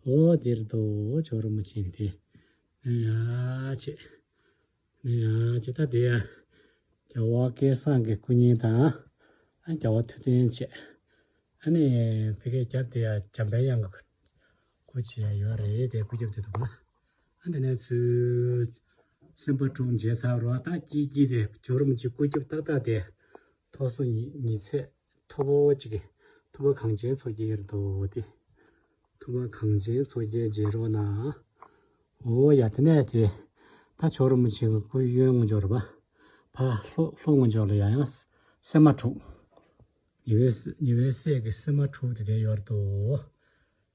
ཨོ་དེ་རེད་འདུག་ཇོ་བོ་རིན་པོ་ཆེ་གི་དེ། ཡ་བྱས། ནས་ཡང་ཇི་ལྟར་དེ་ཡང་རྒྱལ་བ་སྐལ་བཟང་གི་སྐུ་བརྙན་དང་། ཨ་རྒྱལ་བ་ཐུབ་བསྟན་བཅས། ཨ་ནི་ཕ་གིའི་རྒྱབ་དེ་ཡང་འཇམ་དཔལ་དབྱངས་ཀྱི་སྐུ་ཅིག་ཡང་ཡོད་རེད་དེ། སྐུ་རྒྱབ་དེ་འདུག་ག་ཨ་དེ་ནས་ཚུར་སེམས་དཔའ་དྲུག་མཇལ་ཚར་རོ། ད་དཀྱིལ་དཀྱིལ་དེ་ཇོ་རིན་པོ་ཆེ་སྐུ་རྒྱབ་ཏག་ཏག་དེ་ཐོག་སོ་ཉི་ཉི་ཚེ་མཐུ་བོ་གཅིག་གི་ཐུབ་པ་གངས་ཅན་མཚོ་རྒྱལ་ཡོད་རེད་འདུག་སྟེ། ཐུབ་པ་གངས་ཅན་མཚོ་རྒྱལ་མཇལ་རོགས་གནང་། འོ་ཡ་དེ་ནས་དེ། ད་ཇོ་རིན་པོ་ཆེ་གི་སྐུ་གཡོན་ངོས་ཕྱོགས་རེད་པ། ཕར་ལྷོ་ལྷོ་ངོས་ཕྱོགས་ལ་ཡང་ཡང་སེམས་མ་དྲུག་ཉེ་བའི་ཉེ་བའི་སྲས་ཀྱི་སེམས་མ་དྲུག་དེ་དེ་ཡོད་རེད་འདུག་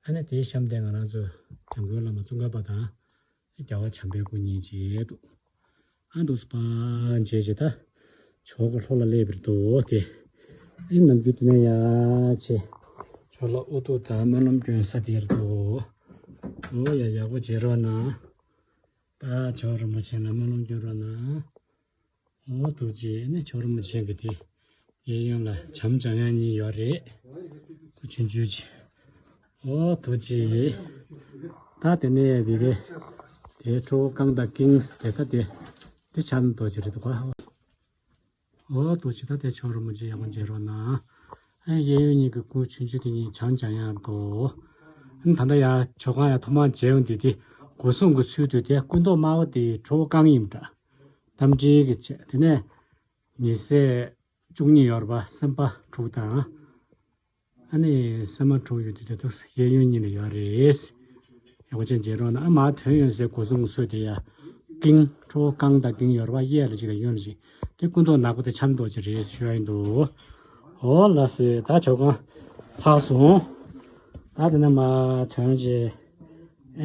ཨ་ནི་དེའི་གཤམ་དེ་ང་རང་ཚོ་འཇམ་མགོན་བླ་མ་ཙོང་ཁ་པ་དང་། རྒྱལ་བ་བྱམས་པའི་སྐུ་བརྙན་བཅས་འདུག་ཨ་འདུག་སེ་ཕར་མཇལ་བྱས་ད། ཇོ་བོ་གི་ལྷོ་ལ་སླེབས་པ་རེད་འདུག་སྟེ། ཨེ་ནམ་རྒྱུན་དེ་ནས་ཡ་བྱས། ཇོ་ལ་དབུ་གདུགས་དང་སྨོན་ལམ་སྐྱོན་ས་དེ་རེད་འདུག་འོ་ཡ་ཡག་པོ་བྱེད་རོགས་གནང་། ད་ཇོ་རིན་པོ་ཆེ་ལ་སྨོན་ལམ་སྐྱོན་རོགས་གནང་། འོ་ཐུགས་རྗེ་ཆེ། ནི་ཇོ་རིན་པོ་ཆེ་གི་དེ། གཡས་གཡོན་ལ་བྱམས་འཇམ་དབྱངས་གཉིས་ཡོད་རེད། སྐུ་ཆུང་ཆུང་ཅིག་འོ་ཐུགས་རྗེ་ཆེ། ད་དེ་ནས་བི་གེ། དེ་ཁྲོ་བོ་ཀང་དང་ཀིང་སི་དེ་ད་དེ། དེ་ཕྱག་ན་རྡོ་རྗེ་རེད་འདུག་ག་འོ་ཐུགས་རྗེ་ཆེ། ད་དེ་ཇོ་རིན་པོ་ཆེ་ཡག་པོ་མཇལ་རོགས་གནང་། ཨ་གཡས་གཡོན་གཉིས་ཀྱི་སྐུ་ཆུང་ཆུང་དེ་གཉིས་བྱམས་འཇམ་དབྱངས་འདུག་ཨ་ད་ལྟ་ཡ་ཇོ་ཁང་ཡ་ཐོག་མར་མཇལ་ཡོང་དུས་དེ་སྒོ་སྲུང་གི་ཚུལ་དུ་དེ་སྐུ་མདོག་དམར་པོ་དེ་ཁྲོ་བོ་ཀང་ཡིན་པ་འདྲ། རྟ་མགྲིན་གྱི་བྱས། དེ་ནས་ཉི་ཟེར་བཅུ་གཉིས་ཡོད་རེད་པ། སེམས་དཔའ་དྲུག་དང་། ཨ་ནི་སེམས་མ་དྲུག་ཡོད་དུས་དེ་དུས་གཡས་གཡོན་གཉིས་ལ་ཡོད་རེད། ཡག་པོ་ཅན་མཇལ་རོགས་གནང་། ཨ་མར་ཐོན་ཡོང་སའི་སྒོ་སྲུང་གི་ཚུལ་དེ་ཡ། ཀིང་ཁྲོ་བོ་ཀང་དང་ཀིང་ཡོད་རེད་པ། གཡས་ལ་གཅིག་དང་གཡོན་ལ་གཅིག་དེ་སྐུ་མདོག་ནག་པོ་དེ་ཕྱག་ན་རྡོ་རྗེ་རེད་ཞུ་ཡ་ཡིན་འདུག་འོ་ལགས་སེ། ད་ཇོ་ཁང་ཚར་སོང་། ད་དེ་ནས་མར་ཐོན་རྗེས།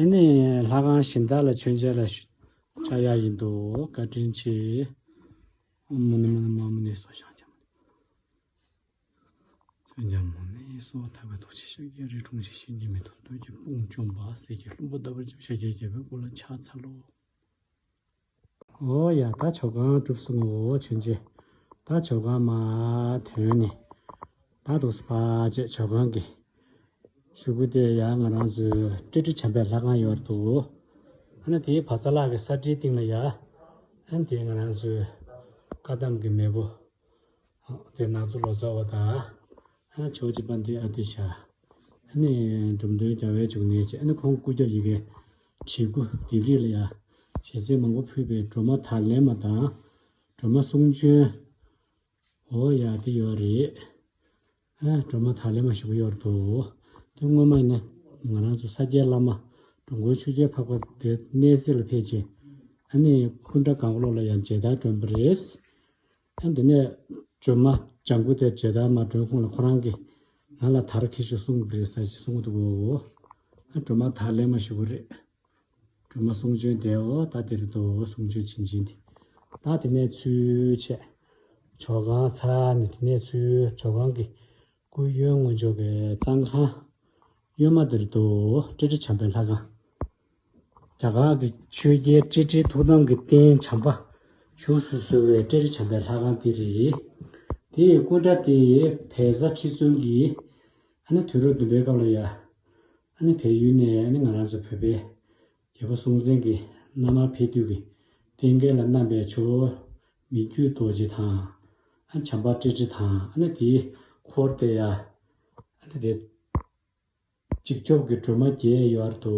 ཨ་ནི་ལྷ་ཁང་གཞན་དག་ལ་མཆོད་མཇལ་ལ་བཅར་ཡ་ཡིན་འདུག་བཀའ་དྲིན་ཆེ། ཨོཾ་མུ་ནེ་མུ་ནེ་མ་མུ་ནེ་སྭཱ་ཧཱ། ཤཱཀྱ་མུ་ནེ། མཚོན་བྱ་མུ་ནེ་སྭཱ་ཧཱ། ཐག་པའི་རྡོ་རྗེ་ཤཱཀྱའི་རིགས་འཁྲུངས་ཤིང་། གཤིན་རྗེ་མེ་ཏོག་སྟོད་ཀྱི་དཔུང་བཅོམ་པ། གསེར་གྱི་ལྷུན་པོ་ལྟ་བུར་བརྗིད་པའི་ཤཱཀྱའི་རྒྱལ་པོའི་སྐུ་ལ་ཕྱག་འཚལ་ལོ། འོ་ཡ། ད་ཇོ་ཁང་གྲུབ་སོང་ངོ་། མཆོད་མཇལ། ད་ཇོ་ཁང་མར་ཐོན་ནས། ད་འདུག་སེ་ཕར་བྱས་ཇོ་ཁང་གི་གཞུག་གུ་དེ་ཡ་ང་རང་ཚོའི་ཏྲི་ཏྲི་བྱམས་པའི་ལྷ་ཁང་ཡོད་འདུག་ཨ་ནི་དེའི་བ་ཚ་ལག་གི་ས་ཁྲིའི་སྟེང་ལ་ཡ། ཨ་ནི་དེ་ང་རང་ཚོའི་བཀའ་གདམས་ཀྱི་མེས་པོ། དེ་ནག་ཚོ་ལོ་ཙཱ་བ་དང་། ཨ་ཇོ་བོ་རྗེ་དཔལ་ལྡན་ཨ་ཏི་ཤ། ཨ་ནི་འབྲོམ་སྟོན་རྒྱལ་བའི་འབྱུང་གནས་བཅས། ཨ་ནི་ཁོང་སྐུ་རྒྱབ་ཡ་གི་བྲིས་སྐུ་ལྡེབས་རིས་ལ་ཡ། ཞལ་གསེར་མང་པོ་ཕུལ་བའི་སྒྲོལ་མ་དར་ལེན་མ་དང་། སྒྲོལ་མ་གསུང་བྱོན། འོ་ཡ་དེ་ཡོད་རེད། ཨ་སྒྲོལ་མ་དར་ལེན་མ་ཞེ་པོ་ཡོད་འདུག་དེ་སྔོན་མ་ཡིན་ན་ང་རང་ཚོ་ས་སྐྱའི་བླ་མ་འགྲོ་མགོན་ཆོས་རྒྱལ་འཕགས་པ་དེ་གནས་གཟིགས་ལ་ཕེབས་རྗེས། ཨ་ནི་ཀུན་དགའ་གང་བློ་ལ་ཡང་མཇལ་དར་སྒྲོན་པ་རེད། ཨ་འདི་ནས་སྒྲོལ་མ་ལྗང་གུ་དེ་རྗེ་བདག་མ་སྒྲོལ་ཁོང་ལ་ཁོ་རང་གིས་ང་ལ་དར་འཁྱེར་ཤོག་གསུང་གི་རེད་ཟེར་ཅིག་གསུང་གི་འདུག་གོ། ཨ་སྒྲོལ་མ་དར་ལེན་མ་ཞུ་གི་རེད། སྒྲོལ་མ་གསུང་བྱོན་དེའོ་ད་དེ་རེད་དོ། གསུང་བྱོན་བྱིན་ཅན་དེ། ད་དེ་ནས་ཚུར་བྱས། ཇོ་ཁང་ཚར་ནས་དེ་ནས་ཚུར་ཇོ་ཁང་གི་སྐུ་གཡོན་ངོས་ཕྱོགས་ཀྱི་གཙང་ཁང་། གཡོན་མ་དེ་རེད་དོ། ཏྲི་ཏྲི་བྱམས་པའི་ལྷ་ཁང་། རྒྱ་གར་གྱི་ཆོས་རྒྱལ་ཏྲི་ཏྲིའི་ཐུགས་དམ་གྱི་རྟེན་བྱམས་པ་བཞུགས་སུ་གསོལ་བའི་ཏྲི་ཏྲི་བྱམས་པའི་ལྷ་ཁང་དེ་རེད། དེའི་སྐུ་འདྲ་དེ་བལ་བཟའ་ཁྲི་བཙུན་གྱིས་ཨ་ནི་དུས་རབས་བདུན་པའི་སྐབས་ལ་ཡ། ཨ་ནི་བལ་ཡུལ་ནས་ཨ་ནི་ང་རང་ཚོ་བོད་པའི་རྒྱལ་པོ་སྲོང་བཙན་གྱི་མནའ་མར་ཕེབས་དུས་ཀྱི་རྟེན་སྐལ་ལ་བསྣམས་པའི་ཇོ་བོ་མི་བསྐྱོད་རྡོ་རྗེ་དང་། ཨ་བྱམས་པ་ཏྲི་ཏྲི་དང་། ཨ་ནི་དེའི་འཁོར་དེ་ཡ། ཨ་ནི་དེ། འཇིགས་སྐྱོབ་ཀྱི་སྒྲོལ་མ་བརྒྱད་ཡོད་རེད་དོ།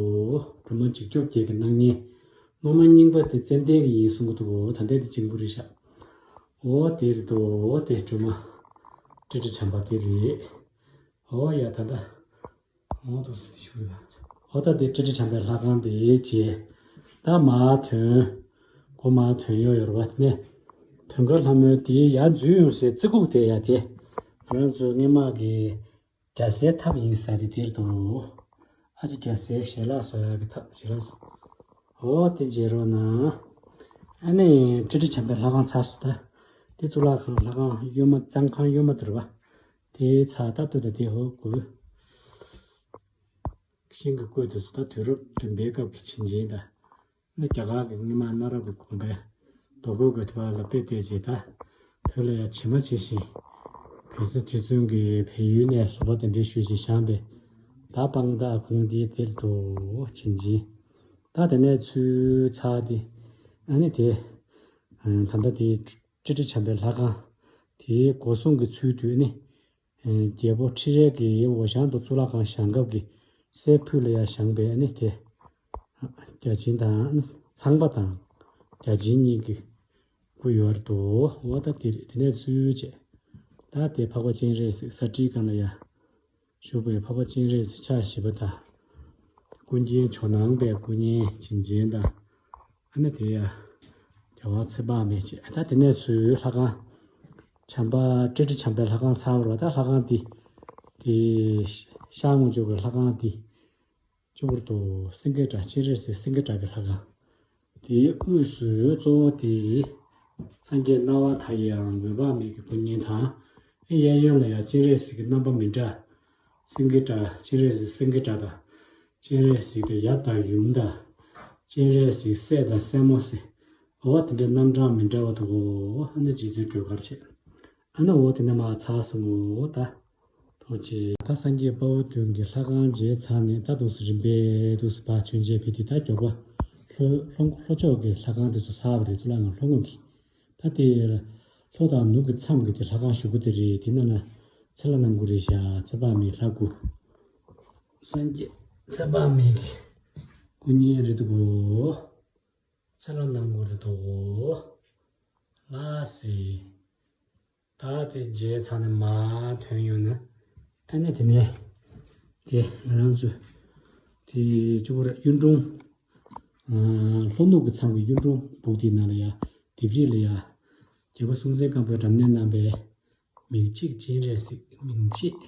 སྒྲོལ་མ་འཇིགས་སྐྱོབ་བརྒྱད་ཀྱི་སྣང་བརྙན། སློབ་མ་རྙིང་པ་དེ་ཙན་དན་གྱི་ཡིན་གསུང་གི་འདུག་གོ། ད་ལྟའི་དེ་བྱིང་པོ་རེད་ཤག་འོ་དེ་རེད་དོ། འོ་དེ་སྒྲོལ་མ་ཏྲི་ཏྲི་བྱམས་པ་དེ་རེད། འོ་ཡ་ད་ལྟ། འོ་དུ་སི་ཤུ་རེད། འོ་ད་དེ་ཏྲི་ཏྲི་བྱམས་པའི་ལྷ་ཁང་དེ་བྱས། ད་མར་ཐོན། སྒོ་མར་ཐོན་ཡོད་ཡོད་རེད་བ། དེ་ནས་དོན་དགའ་ལྷ་མོའི་དེའི་ཡར་འཛུལ་ཡོང་སའི་རྩེ་ཁུག་དེ་ཡ་དེ། ང་རང་ཚོའི་སྔས་མ་གི་རྒྱལ་སྲས་ཐབ་ཡིན་ས་རེད་དེར་དུ། ཨ་ཅེ་རྒྱལ་སྲས་ཞལ་ལག་བཟོ་ཡག་གི་ཐབ་ཞལ་ལག་བཟོ། འོ་དེ་མཇལ་རོགས་གནང་། ཨ་ནི་ཏྲི་ཏྲི་བྱམས་པའི་ལྷ་ཁང་ཚར་སོང་ད། དེ་གཙུག་ལག་ཁང་ལྷ་ཁང་གཡོན་མ་གཙང་ཁང་གཡོན་མ་དེ་རེད་བ། དེ་ཚར་ད་ལྟོས་ད་དེ་ཧོ་གུ། ཤིང་གི་བཀོད་དེ་ཚོ་ད་དུས་རབས་བདུན་པའི་སྐབས་ཀྱི་བྱིན་ཅན་དང་། ནི་རྒྱ་གར་གྱི་སྔོན་མ་གནའ་རབས་ཀྱི་དགོན་པའི་རྡོ་བརྐོས་ཀྱི་དེ་བ་ལ་དཔེ་བལྟས་རྗེས་ད། བོད་ལ་ཡ་ཇི་མ་ཇི་བཞིན། བལ་བཟའ་ཁྲི་བཙུན་གྱིས་བལ་ཡུལ་ནས་བཟོ་པ་དེ་འདྲའི་ཞུས་ཤིང་བཞེངས་པའི། ད་དཔང་རྟགས་ཁུངས་འདི་དེར་དུ་བྱིན་ཅན། ད་དེ་ནས་ཚུར་ཚར་ཏེ། ཨ་ནི་དེ། ད་ལྟ་དེ་ཏྲི་ཏྲི་བྱམས་པའི་ལྷ་ཁང་། དེའི་སྒོ་སྲུང་གི་ཚུལ་དུ་ནི། རྒྱལ་པོ་ཁྲི་རལ་གྱི་འོ་ཞང་དུ་གཙུག་ལག་ཁང་བཞེངས་སྐབས་ཀྱི་སྲས་ཕུད་ལ་ཡང་བཞེངས་པའི་ནི་དེ། བརྒྱ་བྱིན་དང་ཚངས་པ་དང་བརྒྱ་བྱིན་གཉིས་ཀྱི་སྐུ་ཡོད་དོ། འོ་ད་དེ་རེད། དེ་ནས་ཚུར་བྱས། ད་དེ་འཕགས་པ་སྤྱན་རས་གཟིགས་ས་ཁྲིའི་སྒང་ལ་ཡ། བཞུགས་པའི་འཕགས་པ་སྤྱན་རས་གཟིགས་ཕྱག་བཞི་པ་དང་། ཀུན་མཁྱེན་ཇོ་ནང་པའི་སྐུ་བརྙན་བྱིན་ཅན་དང་། ཨ་ནི་དེ་ཡ། རྒྱལ་བ་ཚེ་དཔག་མེད་བྱས། ད་དེ་ནས་ཚུར་ལྷ་ཁང་། བྱམས་པ་ཏྲི་ཏྲི་བྱམས་པའི་ལྷ་ཁང་ཚར་བ་རེད་བ། ད་ལྷ་ཁང་འདི། དེ། ཤར་ངོས་ཕྱོགས་ཀྱི་ལྷ་ཁང་འདི། གཙོ་བོར་དུ་སེང་གེ་སྒྲ་སྤྱན་རས་གཟིགས་སེང་གེ་སྒྲ་གི་ལྷ་ཁང་། དེའི་དབུས་སུ་གཙོ་བོ་དེ། སངས་རྒྱས་སྣང་བ་མཐའ་ཡས་འོད་དཔག་མེད་ཀྱི་སྐུ་བརྙན་དང་། གཡས་གཡོན་ལ་ཡང་སྤྱན་རས་གཟིགས་ཀྱི་རྣམ་པ་མི་འདྲ། སེང་གེ་སྒྲ་སྤྱན་རས་གཟིགས་སེང་གེ་སྒྲ་དང་། སྤྱན་རས་གཟིགས་དེ་ཡབ་དང་ཡུམ་དང་། སྤྱན་རས་གཟིགས་སྲས་དང་སྲས་མོ་ཟེར། འོ་དེ་འདྲའི་རྣམ་གྲངས་མི་འདྲ་བ་འདུག་གོ། ཨ་ནི་རྗེ་བཙུན་སྒྲོལ་དཀར་བྱས། ཨ་ནི་འོ་དེ་ནས་མར་ཚར་སོང་ངོ་ད། ཐུགས་རྗེ། ད་སངས་རྒྱས་དཔའ་བོ་བདུན་གྱི་ལྷ་ཁང་མཇལ་ཚར་ནས་ད་འདུག་སེ་རིམ་པས་འདུག་སེ་ཕར་མཆོད་མཇལ་ཕུལ་ཏེ་ད་མགྱོགས་པ་ལྷོ་ལྷོ་ལྷོ་ཕྱོགས་ཀྱི་ལྷ་ཁང་དེ་ཚོ་ཚར་བ་རེད། གཙུག་ལག་ཁང་ལྷོ་ངོས་ཀྱི། ད་དེ་ལྷོ་དང་ནུབ་ཀྱི་མཚམས་ཀྱི་དེ་ལྷ་ཁང་ཞུ་གུ་དེ་རེད། དེ་ནང་ན་ཚེ་ལྷ་རྣམ་དགུ་རེད་ཤག་ཚེ་དཔག་མེད་ལྷ་དགུ། སངས་རྒྱས་ཚེ་དཔག་མེད་ཀྱི་སྐུ་བརྙན་རེད་འདུག་གོ། ཚེ་ལྷ་རྣམ་དགུ་རེད་འདུག་གོ། ལགས་སེ། ད་དེ་མཇལ་ཚར་ནས་མར་ཐོན་ཡོང་ན། ཨ་ནི་དེ་ནས་དེ་ང་རང་ཚོ་དེ་གཅིག་པུ་རེད། གཡུང་དྲུང་། ཨ། ལྷོ་ནུབ་ཀྱི་མཚམས་ཀྱི་གཡུང་དྲུང་སྦུག་དེའི་ནང་ལ་ཡ། ལྡེབས་རིས་ལ་ཡ། རྒྱལ་པོ་སྲོང་བཙན་སྒམ་པོས་རབ་གནས་གནང་བའི་མིག་འབྱེད་སྤྱན་རས་གཟིགས། མིག་འབྱེད།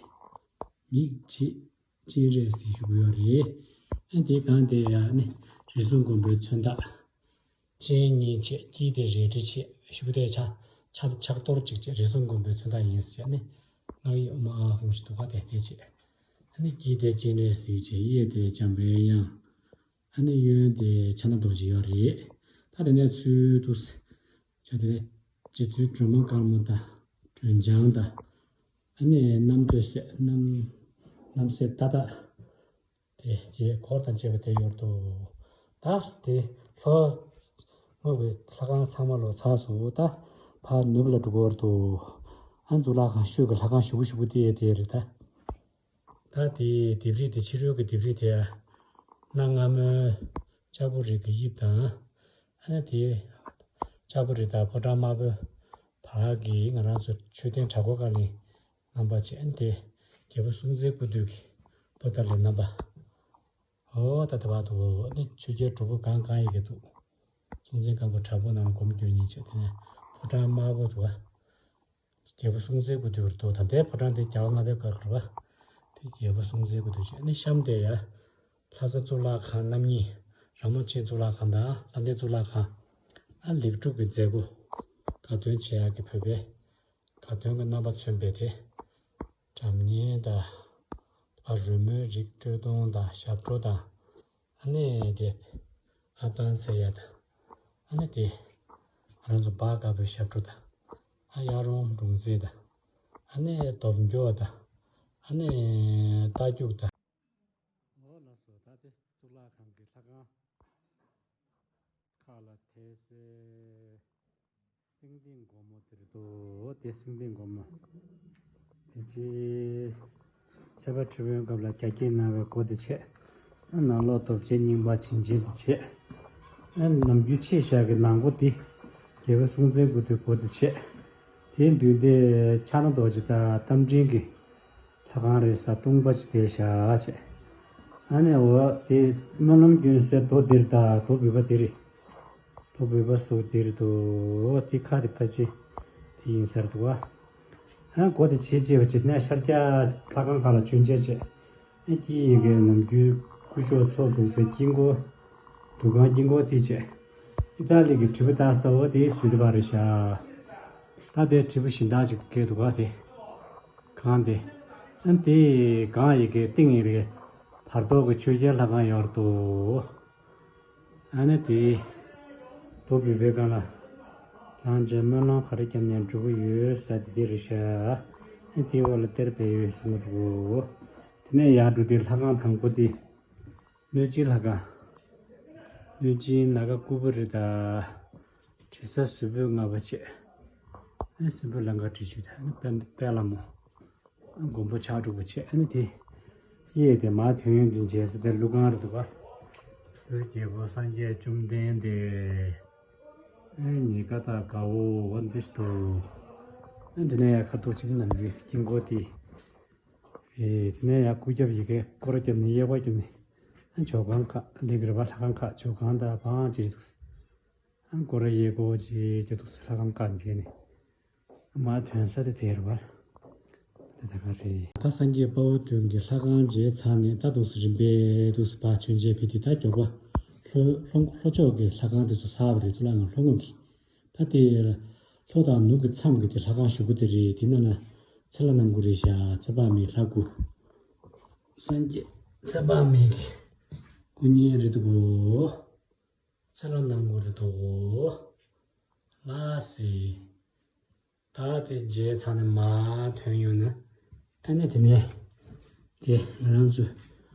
མིག་འབྱེད་སྤྱན་རས་གཟིགས་ཞུ་གི་ཡོད་རེད། ཨ་དེའི་སྒང་དེ་ཡ་ནི་རིགས་གསུམ་མགོན་པོའི་མཚོན་རྟགས། སྤྱན་གཉིས་བྱས། དཀྱིལ་དེ་རལ་གྲི་བྱས། ཞུ་དེ་ཕྱག་ཕྱག་ཕྱག་རྡོར་གཅིག་བྱས། རིགས་གསུམ་མགོན་པོའི་མཚོན་རྟགས་ཡིན་ཟེར་ནས། སྔགས་ཡིག་ཨོཾ་ཨཱཿཧཱུྃ་ཞེས་འདུག་ག་དེ་དེ་བྱས། ཨ་ནི་དཀྱིལ་དེ་སྤྱན་རས་གཟིགས་བྱས། གཡས་དེ་འཇམ་པའི་དབྱངས། ཨ་ནི་གཡོན་དེ་ཕྱག་ན་རྡོ་རྗེ་ཡོད་རེད། ད་དེ་ནས་ཚུར་དུ་བྱས་དེ་རྗེ་བཙུན་སྒྲོལ་མ་དཀར་མོ་དང་སྒྲོལ་ལྗང་དང་། ཨ་ནི་རྣམ་ཐོས་སྲས་རྣམ་རྣམ་སྲས་ཏག་ཏག་དེ་དེ་འཁོར་དང་བཅས་པ་དེ་ཡོད་དོ། ད་དེ་ལྷོ་ངོས་ཀྱི་ལྷ་ཁང་ཚང་མ་ལོ་ཚར་སོང་། ད་ཕར་ནུབ་ལ་འགྲོ་གི་ཡོད་དོ། ཨ་གཙུག་ལག་ཁང་ཤོད་ཀྱི་ལྷ་ཁང་ཞུ་གུ་ཞུ་གུ་དེ་དེ་རེད་ད། ད་དེ་ལྡེབས་རིས་དེ་ཕྱི་རོལ་གྱི་ལྡེབས་རིས་དེ་གནའ་སྔ་མོའི་ལྕགས་པོ་རི་གི་དབྱིབས་དང་། ཨ་ནི་དེ་ལྕགས་པོ་རི་དང་ཕོ་བྲང་དམར་པོའི་བར་གྱི་ང་རང་ཚོ་མཆོད་རྟེན་བྲག་སྒོ་ཀ་ལིང་རྣམ་པ་བྱས། ཨ་ནི་དེ་རྒྱལ་པོ་སྲོང་བཙན་སྐུ་དུས་ཀྱི་པོ་ཏཱ་ལའི་རྣམ་པ། འོ་ད་དེ་བར་དུ་ཨ་ནི་ཆོས་རྒྱལ་སྒྲུབ་ཕུག་གང་གང་ཡི་གེ་འདུག་སྲོང་བཙན་སྒམ་པོ་བྲག་ཕུག་ནང་ལ་སྒོམ་སྐྱོན་ཉིན་བྱས། དེ་ནས་ཕོ་བྲང་དམར་པོ་འདུག་ག་རྒྱལ་པོ་སྲོང་བཙན་སྐུ་དུས་ཀྱི་རྡོ་དང་། དེ་ཕོ་བྲང་དེ་རྒྱལ་བ་ལྔ་པའི་སྐབས་ཀྱི་རེད་པ། དེ་རྒྱལ་པོ་སྲོང་བཙན་སྐུ་དུས་ཆེ། ཨ་ནི་གཤམ་དེ་ཡ། ལྷ་ས་གཙུག་ལག་ཁང་རྣམ་གཉིས། ར་མོ་ཆེ་གཙུག་ལག་ཁང་དང་ལྷ་ལྡན་གཙུག་ལག་ཁང་། ཨ་ལེགས་གྲུབ་ཀྱི་མཛད་སྒོ། དགའ་སྟོན་བྱེད་ཡག་གི་བོད་པའི་དགའ་སྟོན་གྱི་རྣམ་པ་མཚོན་པའི་དེ། སྒྲ་སྙན་དང་། ཨ་རོལ་མོའི་རིགས་སྤྲོ་སྟོན་དང་ཞབས་བྲོ་དང་། ཨ་ནི་དེ། ཨ་ཏང་ཟེར་ཡ་དང་། ཨ་ནི་དེ། ང་རང་ཚོ་སྦ་དཀར་པོའི་ཞབས་བྲོ་དང་། ཨ་གཡག་རོང་འབྲོང་རྩེད་དང་། ཨ་ནི་སྟོབས་འབྱོར་དང་། ཨ་ནི་རྟ་རྒྱུག་དང་། འོ་ལགས་སོ། ད་དེ་གཙུག་ལག་ཁང་གི་ལྷ་ཁང་ཁག་ལ་དེ་སེ། སེང་ལྡེང་སྒོ་མོ་དེ་རེད་དོ། དེ་སེང་ལྡེང་སྒོ་མོ། དེ་ཅི། ཚེ་དཔལ་ཁྲི་སྲོང་སྐབས་ལ་རྒྱ་སྐྱེད་གནང་བའི་སྒོ་དེ་བྱས། ཨ་ནང་ལོགས་རྡོ་རྗེ་སྙིང་པ་བྱིན་ཅན་དེ་བྱས། ཨ་ནམ་རྒྱུན་ཆེ་བཞག་གི་ནང་སྒོ་དེ། རྒྱལ་པོ་སྲོང་བཙན་སྐུ་དུས་སྒོ་དེ་བྱས། དེའི་མདུན་དེ་ཕྱག་ན་རྡོ་རྗེ་དང་རྟ་མགྲིན་གྱི་ལྷ་ཁང་རེད་ས། སྟོང་པ་ཅིག་དེ་བཞག་བྱས། ཨ་ནི་འོ་དེ་སྨོན་ལམ་རྒྱུན་ཟེར་རྡོ་དེ་རེད་ད། རྡོ་འབུར་བ་དེ་རེད། རྡོ་འབུར་བ་སོགས་དེ་རེད་དོ། དེ་ཁ་དེ་ཕལ་ཆེར་དེ་ཡིན་ས་རེད་འདུག་ག་ཨ་སྒོ་དེ་ཕྱེ་བྱས་པ་བྱས་ནས་ཤར་རྒྱག་ལྷ་ཁང་ཁག་ལ་བྱོན་བྱས་བྱས། ཨ་དཀྱིལ་ཡི་གེ་ནམ་རྒྱུན་སྐུ་ཞབས་ཚོགས་འཛུགས་སའི་དཀྱིལ་འཁོར། འདུ་ཁང་དཀྱིལ་འཁོར་དེ་བྱས། ཨི་ཏཱ་ལི་གི་བྲིས་པ་ལྟ་ས་འོ་དེ་བཟོས་བསྡད་པ་རེད་ཤག་ད་དེ་བྲིས་པ་གཞན་དག་ཅིག་བཀལ་འདུག་ག་དེ། གང་དེ། ཨ་དེ་གང་ཡི་གེ་སྟེང་ཡི་གེ་བར་ཐོག་གི་ཆོས་རྒྱལ་ལྷ་ཁང་ཡོད་རེད་དོ། ཨ་ནི་དེ། རྡོ་འབུར་བའི་སྒང་ལ། ལྷང་ཅན་སྨོན་ལམ་ག་རེ་བརྒྱབ་ནས་འགྲུབ་ཀྱི་ཡོད་ཟེར་དེ་དེ་རེད་ཤག་ཨ་དེའི་འོག་ལ་གཏེར་སྦས་ཡོད་གསུང་གི་འདུག་དེ་ནས་ཡར་འགྲོ་དུས་ལྷ་ཁང་དང་པོ་དེ། གནོད་སྦྱིན་ལྷ་ཁང་། གནོད་སྦྱིན་ནཱ་ག་ཀུ་བེ་ར་དང་། དྲི་ཟ་ཟུར་ཕུད་ལྔ་པ་བྱས། ཨ་སྲིན་པོ་ལང་ཀ་བྲིས་ཆུ་དང་ཨ་ནི་དཔལ་དཔལ་ལྷ་མོ། ཨ་མགོན་པོ་ཕྱག་དྲུག་པ་བྱས། ཨ་ནི་དེ། གཡས་དེ་མར་ཐོན་ཡོང་དུས་མཇལ་ས་དེ་ཀླུ་ཁང་རེད་འདུག་ག་ཀླུའི་རྒྱལ་པོ་སངས་རྒྱས་བཅོམ་ལྡན་འདས། ཨ་ཉེ་ཀ་དང་དགའ་བོ་འོ་འདི་ཞིག་འདུག་ཨ་འདི་ནས་ཡར་ཁ་ཐུག་ཅིག་ནམ་རྒྱུན་དཀྱིལ་འཁོར་དེ། ཨེ་དེ་ནས་ཡར་སྐུ་རྒྱབ་ཡི་གེ་སྐོར་ར་བརྒྱབ་ནས་གཡས་སྐོར་བརྒྱབ་ནས། ཨ་ཇོ་ཁང་ཁག་ལས་ཀྱི་རེད་པ། ལྷ་ཁང་ཁག་ཇོ་ཁང་དང་བང་ཅིག་འདུག་ཨ་སྐོར་ར་གཡས་སྐོར་ཅིག་ཅིག་འདུག་ལྷ་ཁང་ཁག་མཇལ་ནས། མར་ཐོན་ས་དེ་དེ་རེད་པ། དེ་ད་ག་རེད། ད་སངས་རྒྱས་དཔའ་བོ་བདུན་གྱི་ལྷ་ཁང་མཇལ་ཚར་ནས་ད་འདུག་སེ་རིམ་པས་འདུག་སེ་ཕར་བྱོན་བྱས་ཕེབས་དུས་ད་མགྱོགས་པ། ལྷོ་ལྷོ་ལྷོ་ཕྱོགས་ཀྱི་ལྷ་ཁང་དེ་ཚོ་ཚར་བ་རེད། གཙུག་ལག་ཁང་ལྷོ་ངོས་ཀྱི། ད་དེ་ལྷོ་དང་ནུབ་ཀྱི་མཚམས་ཀྱི་དེ་ལྷ་ཁང་གཞུག་གུ་དེ་རེད། དེ་ནང་ན་ཚེ་ལྷ་རྣམ་དགུ་རེད་ཤག་ཚེ་དཔག་མེད་ལྷ་དགུ། སངས་རྒྱས་ཚེ་དཔག་མེད་ཀྱི་སྐུ་བརྙན་རེད་འདུག་གོ་ཚེ་ལྷ་རྣམ་དགུ་རེད་འདུག་གོ་ལགས་སེ། ད་དེ་མཇལ་ཚར་ནས་མར་ཐོན་ཡོང་ན། ཨ་ནི་དེ་ནས། དེ་ང་རང་ཚོ།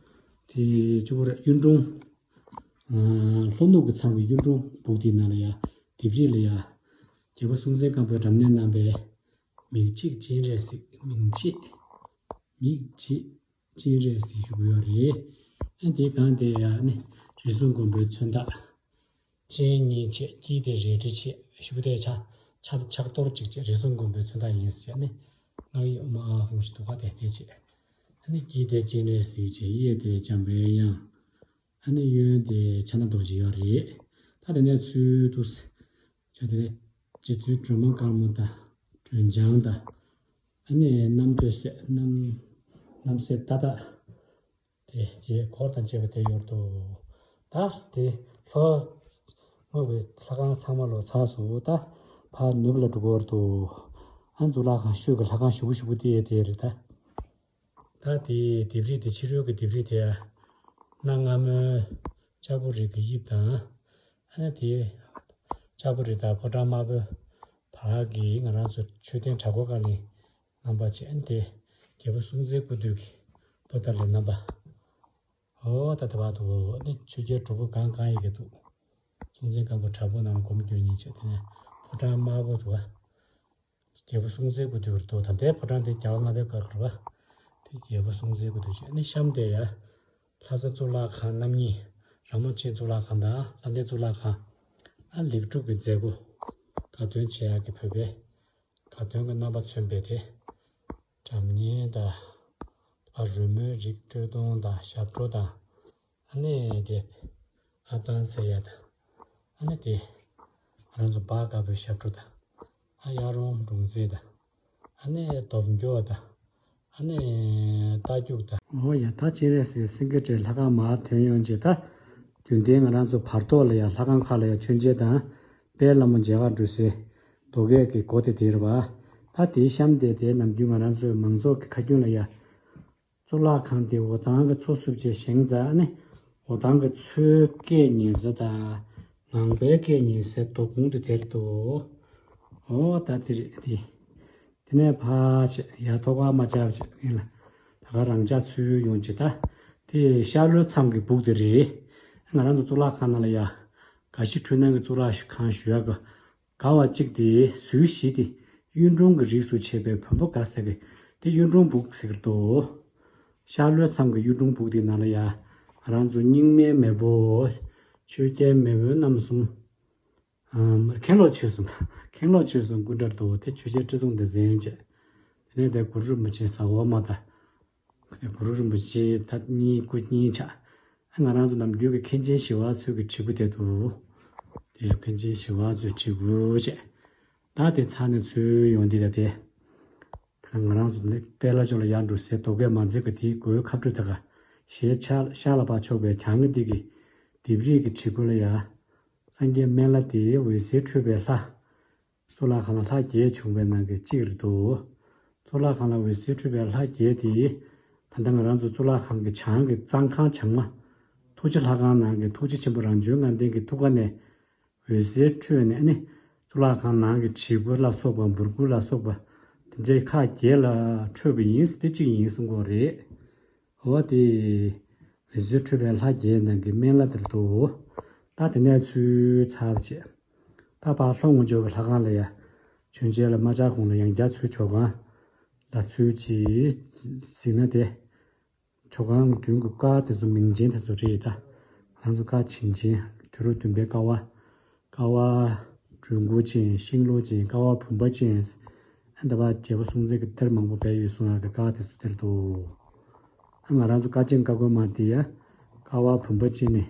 དེ་གཅིག་པུ་རེད། གཡུང་དྲུང་། ཨ་ལྷོ་ནུབ་ཀྱི་མཚམས་ཀྱི་གཡུང་དྲུང་སྦུག་དེའི་ནང་ལ་ཡ། ལྡེབས་རིས་ལ་ཡ། རྒྱལ་པོ་སྲོང་བཙན་སྒམ་པོས་རབ་གནས་གནང་བའི། མིག་འབྱེད་སྤྱན་རས་གཟིགས། མིག་འབྱེད། མིག་འབྱེད་སྤྱན་རས་གཟིགས་ཞུ་གི་ཡོད་རེད། ཨ་དེའི་སྒང་དེ་ཡ་ནི་རིགས་གསུམ་མགོན་པོའི་མཚོན་རྟགས། སྤྱན་གཉིས་བྱས། དཀྱིལ་དེ་རལ་གྲི་བྱས། གཞུག་དེ་ཕྱག་ཕྱག་ཕྱག་རྡོར་གཅིག་བྱས། རིགས་གསུམ་མགོན་པོའི་མཚོན་རྟགས་ཡིན་ཟེར་ནས། སྔགས་ཡིག་ཨོཾ་ཨཱཿཧཱུྃ་ཞེས་འདུག་ག་དེ་དེ་བྱས། ཨ་ནི་དཀྱིལ་དེ་སྤྱན་རས་གཟིགས་བྱས། གཡས་དེ་འཇམ་པའི་དབྱངས། ཨ་ནི་གཡོན་དེ་ཕྱག་ན་རྡོ་རྗེ་ཡོད་རེད། ད་དེ་ནས་ཚུར་འདུག་སེ། བྱས་དེ་ནས་རྗེ་བཙུན་སྒྲོལ་མ་དཀར་མོ་དང་སྒྲོལ་ལྗང་དང་། ཨ་ནི་རྣམ་ཐོས་སྲས་རྣམ་རྣམ་སྲས་ཏག་ཏག་དེ་དེ་འཁོར་དང་བཅས་པ་དེ་ཡོད་དོ། ད་དེ་ལྷོ་ངོས་ཀྱི་ལྷ་ཁང་ཚང་མ་ལོ་ཚར་སོང་། ད་ཕར་ནུབ་ལ་འགྲོ་གི་ཡོད་དོ། ཨ་གཙུག་ལག་ཁང་ཤོད་ཀྱི་ལྷ་ཁང་གཞུག་གུ་གཞུག་གུ་དེ་དེ་རེད་ད། ད་དེ་ལྡེབས་རིས་དེ་ཕྱི་རོལ་གྱི་ལྡེབས་རིས་དེ་གནའ་སྔ་མོའི་ལྕགས་པོ་རི་གི་དབྱིབས་དང་། ཨ་ནི་དེ་ལྕགས་པོ་རི་དང་ཕོ་བྲང་དམར་པོའི་བར་གྱི་ང་རང་ཚོ་མཆོད་རྟེན་བྲག་སྒོ་ཀ་ལིང་རྣམ་པ་བྱས། ཨ་ནི་དེ་རྒྱལ་པོ་སྲོང་བཙན་སྐུ་དུས་ཀྱི་པོ་ཏཱ་ལའི་རྣམ་པ། ཨོ་ད་དེ་བར་དུ་ཨ་ནི་ཆོས་རྒྱལ་སྒྲུབ་ཕུག་གང་གང་ཡི་གེ་འདུག་སྲོང་བཙན་སྒམ་པོ་བྲག་ཕུག་ནང་ལ་སྒོམ་སྐྱོན་ཉིན་བྱས། དེ་ནས་ཕོ་བྲང་དམར་པོ་འདུག་བ། རྒྱལ་པོ་སྲོང་བཙན་སྐུ་དུས་ཀྱི་རྡོ་དང་། དེ་ཕོ་བྲང་དེ་རྒྱལ་བ་ལྔ་པའི་སྐབས་ཀྱི་རེད་པ། དེ་རྒྱལ་པོ་སྲོང་བཙན་སྐུ་དུས་ཆེ། ཨ་ནི་གཤམ་དེ་ཡ། ལྷ་ས་གཙུག་ལག་ཁང་རྣམ་གཉིས། ར་མོ་ཆེ་གཙུག་ལག་ཁང་དང་ལྷ་ལྡན་གཙུག་ལག་ཁང་། ཨ་ལེགས་གྲུབ་ཀྱི་མཛད་སྒོ། དགའ་སྟོན་བྱེད་ཡག་གི་བོད་པའི་དགའ་སྟོན་གྱི་རྣམ་པ་མཚོན་པའི་དེ། སྒྲ་སྙན་དང་། ཨ་རོལ་མོའི་རིགས་སྤྲོ་སྟོན་དང་ཞབས་བྲོ་དང་། ཨ་ནི་དེ། ཨ་ཏང་ཟེར་ཡ་དང་། ཨ་ནི་དེ། ང་རང་ཚོ་སྦ་དཀར་པོའི་ཞབས་བྲོ་དང་། ཨ་གཡག་རོང་འབྲོང་རྩེད་དང་། ཨ་ནི་སྡོམ་རྒྱུ་དང་། ཨ་ནི་རྟ་རྒྱུག་དང་། འོ་ཡ། ད་སྤྱན་རས་གཟིགས་སེང་གེ་སྒྲ་ལྷ་ཁང་མར་ཐོན་ཡོང་རྗེས། ད་རྒྱུན་ལྡན་ང་རང་ཚོ་བར་ཐོག་ལ་ཡ་ལྷ་ཁང་ཁག་ལ་ཡ་མཆོད་མཇལ་དང་། དཔལ་ལྷ་མོ་མཇལ་ཁ་འགྲོ་སའི་རྡོ་སྐས་ཀྱི་སྒོ་དེ་དེ་རེད་པ། ད་དེའི་གཤམ་དེ་དེ་ནམ་རྒྱུན་ང་རང་ཚོའི་མང་ཚོགས་ཀྱི་ཁ་རྒྱུན་ལ་ཡ། གཙུག་ལག་ཁང་དེ་འོ་ཐང་གི་མཚོ་བསུབས་བྱས་བཞེངས་ཙང་ནི། འོ་ཐང་གི་མཚོའི་སྐད་ཉན་ས་དང་། ངང་པའི་སྐད་ཉན་སའི་རྡོ་ཁུང་དེ་དེར་འདུག་འོ་ད་དེ་རེད་དེ། དེ་ནས་ཕར་བྱས་ཡར་ཐོག་ཁ་མ་ཆག་བྱས་ཡིན་ལ། ད་ག་རང་ཅག་ཚུར་ཡོང་བྱས། ད་དེ་ཤར་ལྷོའི་མཚམས་ཀྱི་སྦུག་དེ་རེད། ང་རང་ཚོ་གཙུག་ལག་ཁང་ནང་ལ་ཡ། ག་ཤི་འཕྲུལ་སྣང་གི་གཙུག་ལག་ཁང་ཞུ་ཡག་གི། ག་བ་གཅིག་དེ་ཟུར་བཞི་དེ་གཡུང་དྲུང་གི་རིགས་སུ་བྱས་པའི་བོན་པོ་ག་ཟེར་གི། དེ་གཡུང་དྲུང་སྦུག་ཟེར་གི་འདུག་ཤར་ལྷོའི་མཚམས་ཀྱི་གཡུང་དྲུང་སྦུག་དེ་ནང་ལ་ཡ། ང་རང་ཚོ་རྙིང་མའི་མེས་པོ། ཆོས་རྒྱལ་མེས་དབོན་རྣམ་གསུམ། ཨམ། མཁན་སློབ་ཆོས་གསུམ། མཁན་སློབ་ཆོས་གསུམ་སྐུ་འདྲ་འདུག་དེ་ཆོས་རྒྱལ་ཁྲི་སྲོང་ལྡེ་བཙན་བྱས། དེ་ནས་དེ་གུ་རུ་རིན་པོ་ཆེ་ཟ་ཧོར་མ་དང་། དེ་གུ་རུ་རིན་པོ་ཆེ་ད་གཉིས་སྐུ་གཉིས་ཆགས། ང་རང་ཚོ་ནམ་རྒྱུན་གྱི་མཁན་ཆེན་ཞི་བ་འཚོ་གི་བྲིས་སྐུ་དེ་འདུག་དེ་མཁན་ཆེན་ཞི་བ་འཚོའི་བྲིས་སྐུ་བྱས། ད་དེ་ཚར་ནས་ཚུར་ཡོང་དུས་ད་དེ། ད་ང་རང་ཚོ་ནི་དཔལ་ལྷ་ལྕོག་ལ་ཡར་འགྲོ་སའི་རྡོ་སྐས་མ་འཛེགས་གི་དེའི་སྒོའི་ཁ་སྤྲོད་དེ་ག། ཞེས་ཤར་ལ་ཕར་ཕྱོགས་པའི་གྱང་གི་སྟེང་གི་ལྡེབས་རིས་ཀྱི་བྲིས་སྐུ་ལ་ཡ། སངས་རྒྱས་སྨན་བླ་དེ་འོད་ཟེར་འཕྲོས་པའི་ལྷ། གཙུག་ལག་ཁང་ལ་ལྷ་བརྒྱད་བྱུང་བའི་ནང་གི་གཅིག་རེད་འདུག་གཙུག་ལག་ཁང་ལ་འོད་ཟེར་འཕྲོས་པའི་ལྷ་བརྒྱད་དེ། ད་ལྟ་ང་རང་ཚོ་གཙུག་ལག་ཁང་གི་བྱང་གི་གཙང་ཁང་བྱང་མ། ཐུགས་རྗེ་ལྷ་ཁང་ནང་གི་ཐུགས་རྗེ་ཆེན་པོ་རང་བྱུང་ལྔ་ལྡན་གྱི་ཐུགས་ཀ་ནས། འོད་ཟེར་འཕྲོས་ནས་ནི། གཙུག་ལག་ཁང་ནང་གི་བྲིས་སྐུ་ལ་སོགས་པ་འབུར་སྐུ་ལ་སོགས་པ། དེ་འདྲའི་ཁག་བརྒྱད་ལ་འཕྲོས་པ་ཡིན་ཟེར་དེ་གཅིག་ཡིན་གསུང་གི་ཡོད་རེད། འོ་དེ། འོད་ཟེར་འཕྲོས་པའི་ལྷ་བརྒྱད་ནང་གི་སྨན་བླ་དེར་འདུག་ད་དེ་ནས་ཚུར་ཚར་བྱས། ད་ཕར་ལྷོ་ངོས་ཕྱོགས་ཀྱི་ལྷ་ཁང་ལ་ཡ། མཆོད་མཇལ་ལ་མ་བཅར་གོང་ལ་ཡང་བསྐྱར་ཚུར་ཇོ་ཁང་ལ་ཚུར་ཅིག་གཟིགས་ན་དེ། ཇོ་ཁང་མདུན་གྱི་ཀ་དེ་ཚོ་མིང་ཅན་དེ་ཚོ་རེད་ད། ང་ཚོ་ཀ་བྱིན་ཅན། དུས་རབས་བདུན་པའི་ཀ་བ། ཀ་བ་སྦྲུལ་མགོ་ཅན། ཤིང་ལོ་ཅན། ཀ་བ་བུམ་པ་ཅན། ཨ་ད་བ་རྒྱལ་པོ་སྲོང་བཙན་གྱི་གཏེར་མང་པོ་སྦས་ཡོད་གསུང་ཡག་གི་ཀ་དེ་ཚོ་དེར་འདུག་ཨ་ང་རང་ཚོ་ཀ་ཆེན་ཀ་རྒོད་མ་དེ་ཡ། ཀ་བ་བུམ་པ་ཅན་ནི།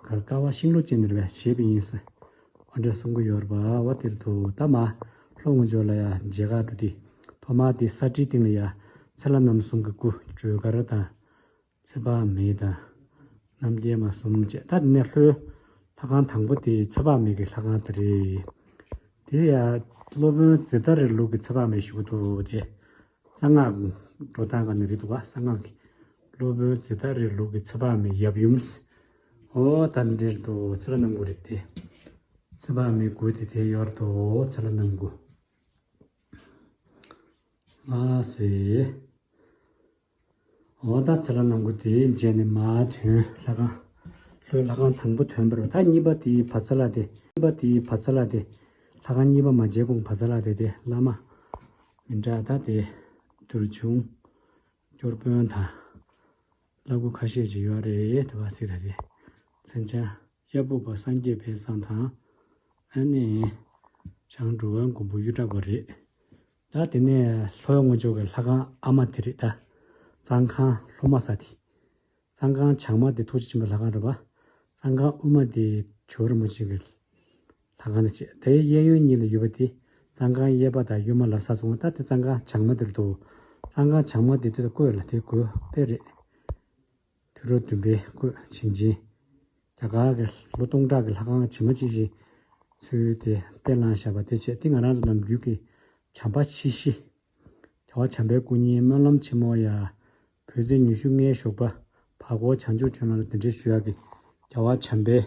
ཀ་བ་ཤིང་ལོ་ཅན་ནི་རེད་པས། ཞེས་པ་ཡིན་ཟེར། འོ་འདྲ་གསུང་གི་ཡོད་རེད་པ། འོ་དེར་འདུག་ད་མར་ལྷོ་ངོས་ཕྱོགས་ལ་ཡ་མཇལ་ཁ་འགྲོ་དུས། ཐོག་མར་དེ་ས་ཁྲིའི་སྟེང་ལ་ཡ། ཚེ་ལྷ་རྣམ་གསུམ་གྱི་སྐུ་སྒྲོལ་དཀར་དང་། ཚེ་དཔག་མེད་དང་། རྣམ་རྒྱལ་མ་གསུམ་བཅས། ད་དེ་ནས་ལྷོའི་ལྷ་ཁང་དང་པོ་དེ་ཚེ་དཔག་མེད་ཀྱི་ལྷ་ཁང་དེ་རེད། དེ་ཡ། སློབ་དཔོན་ཛེ་ཏ་རའི་ལུགས་ཀྱི་ཚེ་དཔག་མེད་བཞུགས་འདུག་དེ། གསང་སྔགས་འགྲོ་སྟངས་ག་ནས་རེད་འདུག་ག་གསང་སྔགས་ཀྱི། སློབ་དཔོན་ཛེ་ཏ་རའི་ལུགས་ཀྱི་ཚེ་དཔག་མེད་ཡབ་ཡུམ། འོ་ད་འདིར་འདུག་ཚེ་ལྷ་རྣམ་དགུ་རེད་དེ། ཚེ་དཔག་མེད་དགུ་དེ་དེ་ཡོད་འདུག་ཚེ་ལྷ་རྣམ་དགུ། མ་ཟེར། འོ་ད་ཚེ་ལྷ་རྣམ་དགུ་དེའི་རྗེས་ནས་མར་ཐོན་ལྷ་ཁང་། ལྷོའི་ལྷ་ཁང་དང་པོ་ཐོན་པར། ད་གཉིས་པ་དེའི་བ་ཚ་ལ་དེ། གཉིས་པ་དེའི་བ་ཚ་ལ་དེ། ལྷ་ཁང་གཉིས་པ་མ་མཇལ་གོང་བ་ཚ་ལ་དེ་དེ་བླ་མ། མི་འདྲ་ད་དེ། དུར་ཆུང་། སྐྱོར་དཔོན་དང་། བླ་སྐུ་ཁ་ཤས་ཅིག་ཡོད་རེད་དེ་བ་སི་ད་དེ། མཚན་བྱང་། གཡའ་སྦུག་པ་སངས་རྒྱས་དཔལ་བཟང་དང་། ཨ་ནི། བྱང་འགྲོ་བའི་མགོན་པོ་གཡུ་བྲག་པ་རེད། ད་དེ་ནས་ལྷོ་ངོས་ཕྱོགས་ཀྱི་ལྷ་ཁང་ཨ་མ་དེ་རེད་ད། གཙང་ཁང་ལྷོ་མ་ས་དེ། གཙང་ཁང་བྱང་མ་དེ་ཐུགས་རྗེ་ཆེན་པོའི་ལྷ་ཁང་རེད་པ། གཙང་ཁང་དབུས་མ་དེ་ཇོ་བོ་རིན་པོ་ཆེ་གི་ལྷ་ཁང་དེ་བྱས། དེའི་གཡས་གཡོན་གཉིས་ལ་ཡོད་པ་དེ། གཙང་ཁང་གཡས་པ་དང་གཡོན་མ་ལ་ས་སོང་བ། ད་དེ་གཙང་ཁང་བྱང་མ་དེར་འདུག་གཙང་ཁང་བྱང་མ་དེ་དེ་ལ་བཀོད་ལ་དེ་བཀོད་དཔེ་རེད། དུས་རབས་བདུན་པའི་སྐོར་བྱིན་ཅན། རྒྱ་གར་གྱི་ལོ་སྟོང་ཕྲག་གི་ལྷ་ཁང་ཇི་མ་ཇི་བཞིན་ཚུལ་དེ་དཔེ་བླངས་བཞག་པ་དེ་བྱས། དེ་ང་རང་ཚོ་ནམ་རྒྱུན་གྱི་བྱམས་པ་མཆིས་གཞི། རྒྱལ་བ་བྱམས་པའི་སྐུ་བརྙན་སྨོན་ལམ་ཆེན་མོ་ཡ། བོད་ཚེས་ཉི་ཤུ་ལྔའི་ཞོགས་པ། བར་སྐོར་བྱང་ཆུབ་བྱོན་ལམ་ལ་གདན་འདྲེན་ཞུ་ཡག་གི། རྒྱལ་བ་བྱམས་པའི་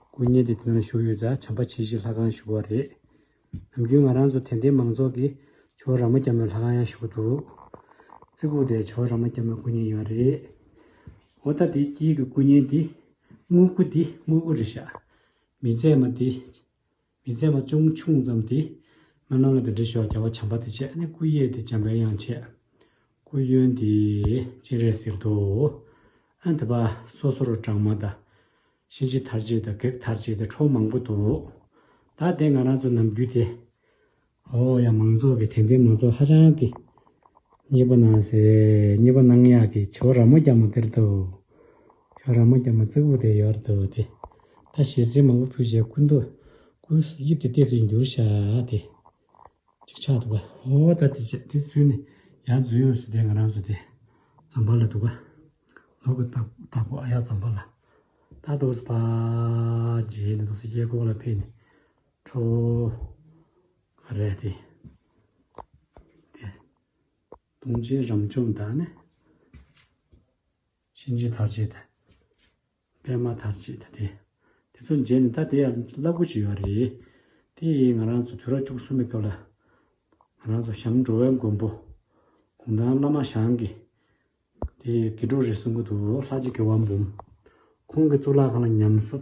སྐུ་བརྙན་དེ་དེ་ནང་ལ་བཞུགས་ཡོད་ཙང་བྱམས་པ་མཆིས་གཞི་ལྷ་ཁང་ཞུ་བ་རེད། ནམ་རྒྱུན་ང་རང་ཚོ་དད་ལྡན་མང་ཚོགས་ཀྱིས་ཇོ་བོ་ར་མ་རྒྱ་མོའི་ལྷ་ཁང་ཡང་ཞུ་གི་འདུག་རྩེ་ཁུག་དེ་ཇོ་བོ་ར་མ་རྒྱ་མོའི་སྐུ་བརྙན་ཡོད་རེད། འོ་ད་དེའི་དཀྱིལ་གྱི་སྐུ་བརྙན་དེ། དངུལ་སྐུ་དེ་དངུལ་སྐུ་རེད་ཤག་མི་ཚད་མ་དེ། མི་ཚད་མ་ཅུང་ཆུང་ཙམ་དེ། སྨོན་ལམ་ལ་གདན་འདྲེན་ཞུ་བ་རྒྱལ་བ་བྱམས་པ་དེ་བྱས། ཨ་ནི་སྐུ་གཡས་དེ་འཇམ་པའི་དབྱངས་བྱས། སྐུ་གཡོན་དེ་སྤྱན་རས་གཟིགས་འདུག་ཨ་འདི་པ་སོ་སོར་འབྲང་མ་དང་། གཤིན་རྗེ་མཐར་བྱེད་དང་བགེགས་མཐར་བྱེད་དང་ཁྲོ་མང་པོ་འདུག་ད་དེ་ང་རང་ཚོ་ནམ་རྒྱུན་དེ། ཨོ་ཡ། མང་ཚོགས་ཀྱི་དད་ལྡན་མང་ཚོགས་ཧ་ཅང་གི་མཉེས་པོ་གནང་སེ། མཉེས་པོ་གནང་ཡག་གི་ཇོ་བོ་ར་མ་རྒྱ་མོ་དེར་འདུག་ཇོ་བོ་ར་མ་རྒྱ་མོ་རྩེ་ཁུག་དེ་ཡོད་འདུག་དེ། ད་ཞལ་ཟས་མང་པོ་ཕུལ་བྱས་སྐུ་མདོག་སྐུ་དབྱིབས་དེ་ཏོག་ཙམ་འགྱུར་ཤག་དེ། ཅིག་ཆགས་འདུག་ག་འོ་ད་དེ་བྱས་དེ་ཚུལ་ནི་ཡར་འཛུལ་ཡོང་ཟེར་དེ་ང་རང་ཚོ་དེ་ཛམ་བྷ་ལ་འདུག་ག་ནོར་གྱི་བདག་བདག་པོ་ཨ་ཡག་ཛམ་བྷ་ལ། ད་འདུག་སེ་ཕར་མཇལ་ནས་འདུག་སེ་གཡས་སྐོར་ལ་ཕེབས་ནས་ཁྲོ་བོ་ག་རེ་དེ་དེ་གདོང་ཅན་རབ་འཇོམས་དང་ནི། གཤིན་རྗེ་མཐར་བྱེད་དང་། པདྨ་མཐར་བྱེད་དང་དེ། དེ་ཚོ་མཇལ་ནས་ད་དེ་ཡང་བསླབ་དགོས་ཀྱི་ཡོད་རེད། དེ་ཡིས་ང་རང་ཚོ་དུས་རབས་བཅུ་གསུམ་པའི་སྐབས་ལ། ང་རང་ཚོ་ཞང་འགྲོ་བའི་མགོན་པོ། གུང་ཐང་བླ་མ་ཞང་གི་དེ་དགེ་ཕྲུག་རེད་གསུང་གི་འདུག་ལྷ་རྗེ་དགེ་བ་འབུམ། ཁོང་གི་གཙུག་ལག་ཁང་ལ་ཉམས་གསོ།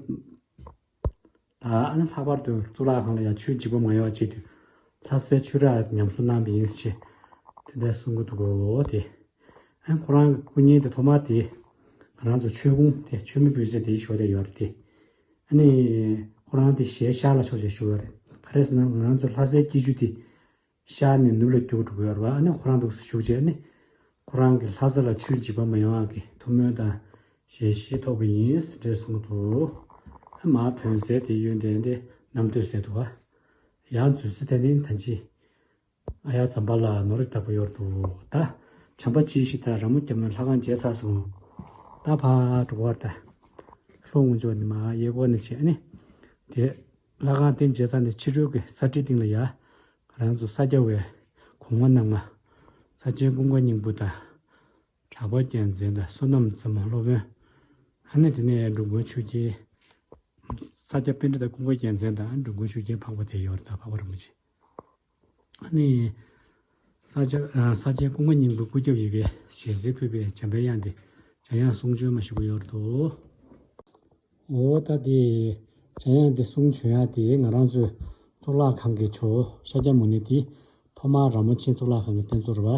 ད་ཨ་ནི་ལྷག་པར་དུ་གཙུག་ལག་ཁང་ལ་ཡང་ཆུའི་འཇིགས་པ་མ་ཡོང་བ་ཆེད་དུ་ལྷ་སའི་ཆུ་རགས་ཉམས་གསོ་གནང་བ་ཡིན་ཞེས་དེ་འདྲ་གསུང་གི་འདུག་གོ་དེ། ཨ་ནི་ཁོ་རང་གི་སྐུ་བརྙན་དེ་ཐོག་མར་དེ་ང་རང་ཚོ་མཆོད་ཀོང་དེ་མཆོད་མེ་འབུལ་ས་དེ་ཞོག་དེ་ཡོད་རེད་དེ། ཨ་ནི་ཁོ་རང་དེ་ཞལ་ཤར་ལ་ཕྱོགས་བྱས་བཞུགས་ཡོད་རེད། ག་རེ་ཟེར་ན་ང་རང་ཚོ་ལྷ་སའི་སྐྱིད་ཆུ་དེ། ཤར་ནས་ནུབ་ལ་རྒྱུག་འགྲོ་གི་ཡོད་རེད་བ། ཨ་ནི་ཁོ་རང་འདུག་སེ་བཞུགས་རྗེས་ཨ་ནི་ཁོ་རང་གི་ལྷ་ས་ལ་ཆུའི་འཇིགས་པ་མ་ཡོང་བ་གི་ཐུགས་སྨོན་དང་ཞལ་བཞེས་ཐོབ་པ་ཡིན་ཟེར་འདྲ་གསུང་གི་འདུག་ཨ་མར་ཐོན་ཟེར་དེ་ཡོན་ཏན་དེ་རྣམ་ཐོས་ཟེར་འདུག་ག་ཡར་འཛུལ་ས་དེ་ནི་ད་ཅི་ཨ་ཡག་ཛམ་བྷ་ལ་ནོར་གྱི་བདག་པོ་ཡོད་འདུག་ད་བྱམས་པ་སྤྱི་བཞི་དང་ར་མོ་བརྒྱ་མའི་ལྷ་ཁང་མཇལ་ཚར་སོང་། ད་ཕར་འགྲོ་བར་ད་ལྷོ་ངོས་ཕྱོགས་ནས་མར་གཡས་སྐོར་ནས་བྱས་ཨ་ནི་དེ་ལྷ་ཁང་དེ་མཇལ་ཚར་ནས་ཕྱི་རོལ་གྱི་ས་ཁྲའི་སྟེང་ལ་ཡ། ང་རང་ཚོ་ས་སྐྱ་བའི་གོང་མ་རྣམ་ལྔ། ས་ཆེན་ཀུན་དགའ་སྙིང་པོ་དང་། གྲགས་པ་རྒྱལ་མཚན་དང་བསོད་ནམས་རྩེ་མོ་སློབ་དཔོན། ཨ་ནི་དེ་ནས་འགྲོ་མགོན་ཆོས་རྒྱལ། ས་སྐྱ་པཎྜི་ཏ་ཀུན་དགའ་རྒྱལ་མཚན་དང་འགྲོ་མགོན་ཆོས་རྒྱལ་འཕགས་པ་དེ་ཡོད་རེད་ད་འཕགས་པ་རིན་པོ་ཆེ། ཨ་ནི། ས་སྐྱ་ཨ་ས་ཆེན་ཀུན་དགའ་སྙིང་པོའི་སྐུ་རྒྱབ་ཡ་གི་ཞལ་གསེར་ཕུལ་བའི་འཇམ་པའི་དབྱངས་དེ་འཇམ་དབྱངས་གསུང་བྱོན་མ་ཞུ་གི་ཡོད་རེད་དོ། འོ་ད་དེ། འཇམ་དབྱངས་འདི་གསུང་བྱོན་ཡག་དེ་ང་རང་ཚོའི་གཙུག་ལག་ཁང་གི་ཇོ་བོ་ཤཱཀྱ་མུ་ནེ་དེ་ཐོག་མར་ར་མོ་ཆེ་གཙུག་ལག་ཁང་གི་རྟེན་གཙོ་རེད་བ།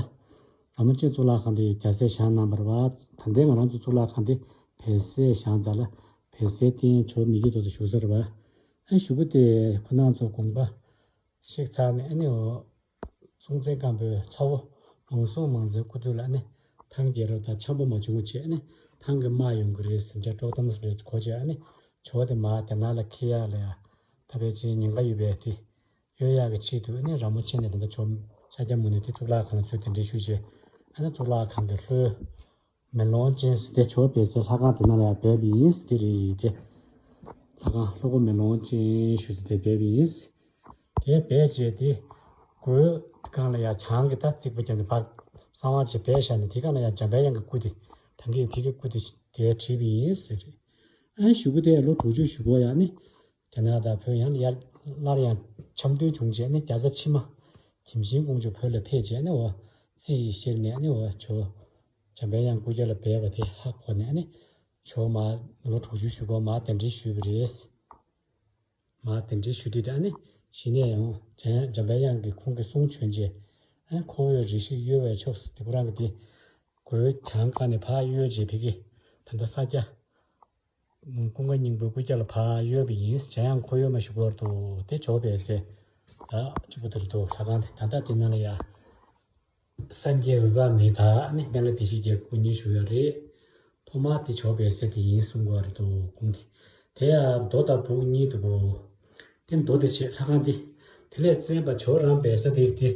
ར་མོ་ཆེ་གཙུག་ལག་ཁང་དེ་རྒྱལ་སྲས་བཞེངས་གནང་བ་རེད་བ། ད་ལྟའི་ང་རང་ཚོ་གཙུག་ལག་ཁང་དེ་བལ་སྲས་བཞེངས་ཚར་ལ་བལ་སྲས་རྟེན་ཇོ་བོ་མི་བསྐྱོད་ཏོག་ཙམ་བཞུགས་ས་རེད་བ། ཨ་གཞུག་གུ་དེ་ཁོ་རང་ཚོ་དགོངས་པ། གཤེགས་ཚར་ནས་ཨ་ནི་འོ། སྲོང་བཙན་སྒམ་པོའི་ཚ་བོ་མང་སྲོང་མང་བཙན་སྐུ་དུས་ལ་ཨ་ནི་ཐང་རྒྱལ་རབས་དང་འཆམ་པོ་མ་བྱུང་བ་བྱས་ཨ་ནི་ཐང་གི་དམག་ཡོང་གི་རེད་ཟེར་འདྲ་དཀྲོག་གཏམ་རེ་གོ་བྱས་ཨ་ནི་ཇོ་བོ་དེ་མར་རྒྱ་ནག་ལ་འཁྱེར་ཡག་ལ་ཡ་ད་ཕལ་ཆེར་ཉེན་ཁ་ཡོད་པས་དེ་གཡོལ་ཡག་གི་ཆེད་དུ་ཨ་ནི་ར་མོ་ཆེ་ནས་ད་ལྟ་ཇོ་ཤཱཀྱ་མུ་ནེ་དེ་གཙུག་ལག་ཁང་ལ་ཚུར་གདན་འདྲེན་ཞུས་བྱས་ཨ་ནི་གཙུག་ལག་ཁང་གི་ལྷོའི། མེ་ལོང་ཅན་ཟེར་ཏེ་ཇོ་བོ་སྦས་སའི་ལྷ་ཁང་དེ་ནང་ལ་ཡང་སྦས་པ་ཡིན་ཟེར་ཏེ་རེད་དེ། ལྷ་ཁང་ལྷོ་སྒོ་མེ་ལོང་ཅན་ཞུ་ཟེར་ཏེ་སྦས་པ་ཡིན། དེ་སྦས་རྗེས་དེ་སྒོའི་སྒང་ལ་ཡང་གྱང་གི་ད་རྩིག་པ་བརྒྱབ་ནས་ཕར་གསང་བ་ཅིག་སྦས་བཞག་ནས་དེ་སྒང་ལ་ཡང་འཇམ་པའི་དབྱངས་ཀྱི་སྐུ་དེ་ད་གིན་དེ་གི་སྐུ་དེ་དེ་བྲིས་པ་ཡིན་ཟེར། ཨ་གཞུག་གུ་དེ་ལོ་དྲུག་ཅུ་བཞུགས་པ་ཡང་ནི། རྒྱ་ནག་དང་བོད་ཡང་ཡར་སླར་ཡང་འཆམ་མཐུན་བྱུང་རྗེས་ནི་རྒྱ་བཟའ་ཕྱི་མ། གྱིམ་ཤིང་ཀོང་ཇོ་བོད་ལ་ཕེབས་རྗེས་ནི་འོ། རྩིས་ཤེར་ནས་ནི་འོ་ཇོ། འཇམ་པའི་དབྱངས་སྐུ་རྒྱབ་ལ་སྦས་པ་དེ་ཧ་གོ་ནས་ནི། ཇོ་མར་ལོ་དྲུག་ཅུ་བཞུགས་སྐོར་མར་གདན་འདྲེན་ཞུས་པ་རེད། མར་གདན་འདྲེན་ཞུས་དུས་དེ་ནི་གཞི་ནས་ཡང་འཇམ་འཇམ་པའི་དབྱངས་ཀྱིས་ཁོང་གིས་གསུང་བྱོན་རྗེས། ཨ་ཁོ་བོས་རེ་ཞིག་གཡོལ་བའི་ཕྱོགས་སུ་དེ་ཁོ་རང་གི་དེ། སྒོའི་གྱང་བཀག་ནས་ཕར་གཡོལ་རྗེས་ཕ་གི། ད་ལྟ་ས་སྐྱ། ཀུན་དགའ་སྙིང་པོའི་སྐུ་རྒྱབ་ལ་ཕར་གཡོལ་བ་ཡིན། འཇམ་དབྱངས་ཁོ་གཡོལ་མ་ཞུ་གི་ཡོད་དོ། དེ་ཇོ་བོ་སྦས་སའི་ད་གཅིག་པུ་དེར་འདུག་ལྷ་ཁང་དེ་ད་ལྟ་དེ་ནང་ལ་ཡ། སངས་རྒྱས་འོད་དཔག་མེད་དང་ནི་སྨན་བླ་བདེ་གཤེགས་ཀྱི་སྐུ་བརྙན་བཞུགས་ཡོད་རེད། ཐོག་མར་དེ་ཇོ་བོ་སྦས་ས་དེ་ཡིན་གསུང་གི་ཡོད་རེད་འདུག་ཁོང་དེ། དེ་ཡང་རྡོ་དང་སྦུག་གཉིས་འདུག་གོ། དེ་རྡོ་དེ་བྱས་ལྷ་ཁང་དེ། དེ་ལས་བཙན་པ་ཇོ་བོ་རང་སྦས་ས་དེ་དེ།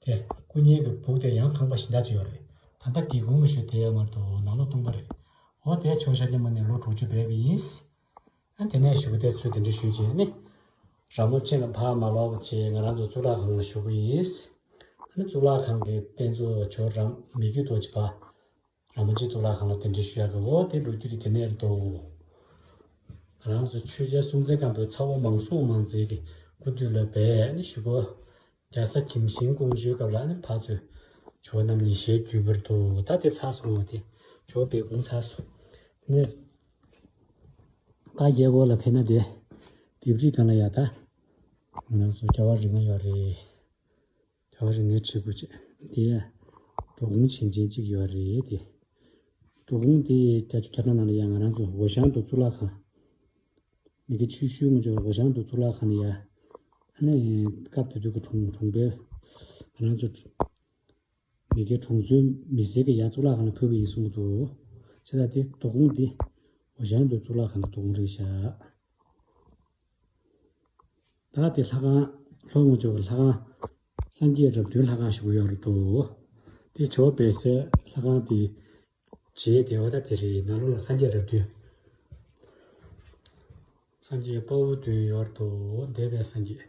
དེ་སྐུ་བརྙན་གྱི་སྦུག་དེ་ཡང་ཁང་པ་གཞན་དག་ཅིག་ཡོད་རེད། ད་ལྟ་སྒེའུ་ཁུང་ཞིག་དེ་ཡང་མ་གཏོགས་ནང་ལོགས་སྟོང་པ་རེད། འོ་དེ་ཇོ་ཤཱཀྱ་མུ་ནེ་ལོ་དྲུག་ཅུ་སྦས་པ་ཡིན། ཨ་དེ་ནས་གཞུག་གུ་དེ་ཚུར་གདན་འདྲེན་ཞུས་རྗེས་ནི། ར་མོ་ཆེ་ལ་ཕར་མ་ལོག་པ་བྱས་ང་རང་ཚོ་གཙུག་ལག་ཁང་ལ་བཞུགས་པ་ཡིན། ཨ་ནི་གཙུག་ལག་ཁང་གི་རྟེན་གཙོ་ཇོ་ར་མི་བསྐྱོད་རྡོ་རྗེ་ཕར། ར་མོ་ཆེ་གཙུག་ལག་ཁང་ལ་གདན་འདྲེན་ཞུ་ཡག་གི་འོ་དེ་ལོ་རྒྱུས་དེ་དེ་ནས་རེད་དོ། ང་རང་ཚོ་ཆོས་རྒྱལ་སྲོང་བཙན་སྒམ་པོའི་ཚ་བོ་མང་སྲོང་མང་བཙན་གྱི་སྐུ་དུས་ལ་སྦས་ནི་ཞུ་གོ། རྒྱལ་ས་གྱིམ་ཤིང་ཀོང་ཇོའི་སྐབས་ལ་ནི་ཕར་ཚུར་ཇོ་བོ་རྣམ་གཉིས་ཞལ་བརྒྱུད་པར་འདུག་ད་དེ་ཚར་སོང་བ་དེ་ཇོ་བོ་སྦས་གོང་ཚར་སོང་། ནི་ད་རྒྱལ་སྒོ་ལ་ཕེབས་ན་དེ་ལྡེབས་རིས་སྒང་ལ་ཡ་ད་ང་རང་ཚོ་རྒྱལ་བ་རིགས་ལྔ་ཡོད་རེད། རྒྱལ་བ་རིགས་ལྔའི་ཁྲི་སྐུ་བཅས་དེ་ཡ། རྡོ་ཀོང་བྱིན་ཅན་གཅིག་ཡོད་རེད་དེ། རྡོ་ཀོང་དེ་བརྒྱད་ཅུ་གྱ་གྲངས་ནང་ལ་ཡ་ང་རང་ཚོ་འོ་ཞང་དུ་གཙུག་ལག་ཁང་། མི་དགེ་ཆོས་ཞུ་ངོ་ཅོག་འོ་ཞང་དུ་གཙུག་ལག་ཁང་ནས་ཡ། ཨ་ནི་སྐབས་དེ་དུས་ཀྱི་གྲོང་གྲོང་པའི་ང་རང་ཚོ་མི་དགེ་གྲོང་ཚོའི་མི་སེར་གྱི་ཡ་གཙུག་ལག་ཁང་ལ་ཕུལ་བ་ཡིན་གསུངས་འདུག་བྱས་ཙང་དེ་རྡོ་ཀོང་དེ་འོ་ཞང་དུ་གཙུག་ལག་ཁང་གི་རྡོ་ཀོང་རེད་ཤག་ད་དེ་ལྷ་ཁང་ལྷོ་ངོས་ཕྱོགས་ཀྱི་ལྷ་ཁང་ སངས་རྒྱས་རབས་བདུན་ལྷ་ཁང་ཞིག་ཡོད་རེད་དོ། དེ་ཇོ་བོ་བལ་སའི་ལྷ་ཁང་དེ་རྗེས་དེ་བ་ད་དེ་རེད། ནང་ལོགས་ལ་སངས་རྒྱས་རབས་བདུན། སངས་རྒྱས་དཔའ་བོ་བདུན་ཡོད་རེད་དོ། འདས་པའི་སངས་རྒྱས།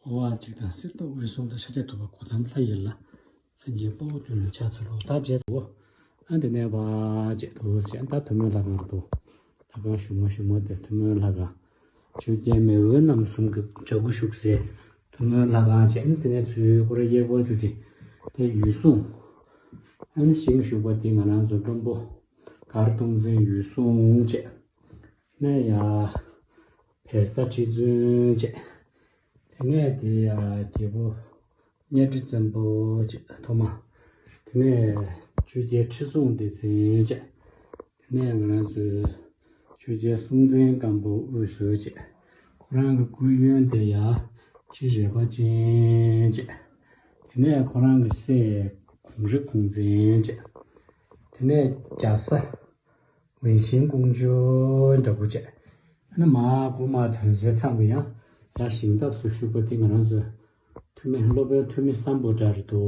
འཁོར་བ་འཇིག་དང་གསེར་མདོག་འོད་སྲུང་དང་། ཤཱཀྱ་ཐུབ་པ་གོ་ཏམ་ལྷ་ཡི་ལྷ། སངས་རྒྱས་དཔའ་བོ་བདུན་ལ་ཕྱག་འཚལ་ལོ། ད་རྗེས་སུ། ཨ་འདི་ནས་བ་བྱེད་དོ་ཟེར། ད་ཐུན་མོང་ལྷ་ཁང་དུ། ལྷ་ཁང་ཞུ་མོ་ཞུ་མོ་དེ་ཐུན་མོང་ལྷ་ཁང་། ཆོས་རྒྱལ་མེས་དབོན་རྣམ་གསུམ་གྱི་བྱ་སྐུ་བཞུགས་སའི་ཐུན་མོང་ལྷ་ཁང་བྱས། ཨ་ནི་དེ་ནས་ཚུར་སྐོར་ར་གཡས་སྐོར་བཅུ་དེ། དེ་འོད་སྲུང་། ཨ་ནི་ཤིང་བཞུགས་པ་དེ་ང་རང་ཚོ་བློན་པོ་མགར་སྟོང་བཙན་འོད་སྲུང་བྱས། ནས་ཡ། བལ་བཟའ་ཁྲི་བཙུན་བྱས། དེ་ནས་དེ་ཡ་རྒྱལ་པོ་གཉའ་ཁྲི་བཙན་པོ་བྱས་ཐོག་མ། དེ་ནས་ཆོས་རྒྱལ་ཁྲི་སྲོང་ལྡེ་བཙན་བྱས། དེ་ནས་ང་རང་ཚོའི་ཆོས་རྒྱལ་སྲོང་བཙན་སྒམ་པོ་དབུས་སུ་བྱས། ཁོ་རང་གི་སྐུའི་གཡོན་དེ་ཡ་ཁྲི་རལ་པ་ཅན་བྱས། དེ་ནས་ཁོ་རང་གི་སྲས་གུང་རི་གུང་བཙན་བྱས། དེ་ནས་རྒྱ་བཟའ། ཝུན་ཤིང་ཀོང་ཇོ་འདྲ་པོ་བྱས། ཨ་ནི་མ་སྒོ་མ་ཐོན་སའི་མཚམས་ལ་ཡང་ཡང་ཞིང་ཐབས་སུ་བཞུགས་པ་དེ་ང་རང་ཚོའི་ཐུ་མི་སློབ་དཔོན་ཐུ་མི་སམ་བྷོ་ཊ་རེད་དོ།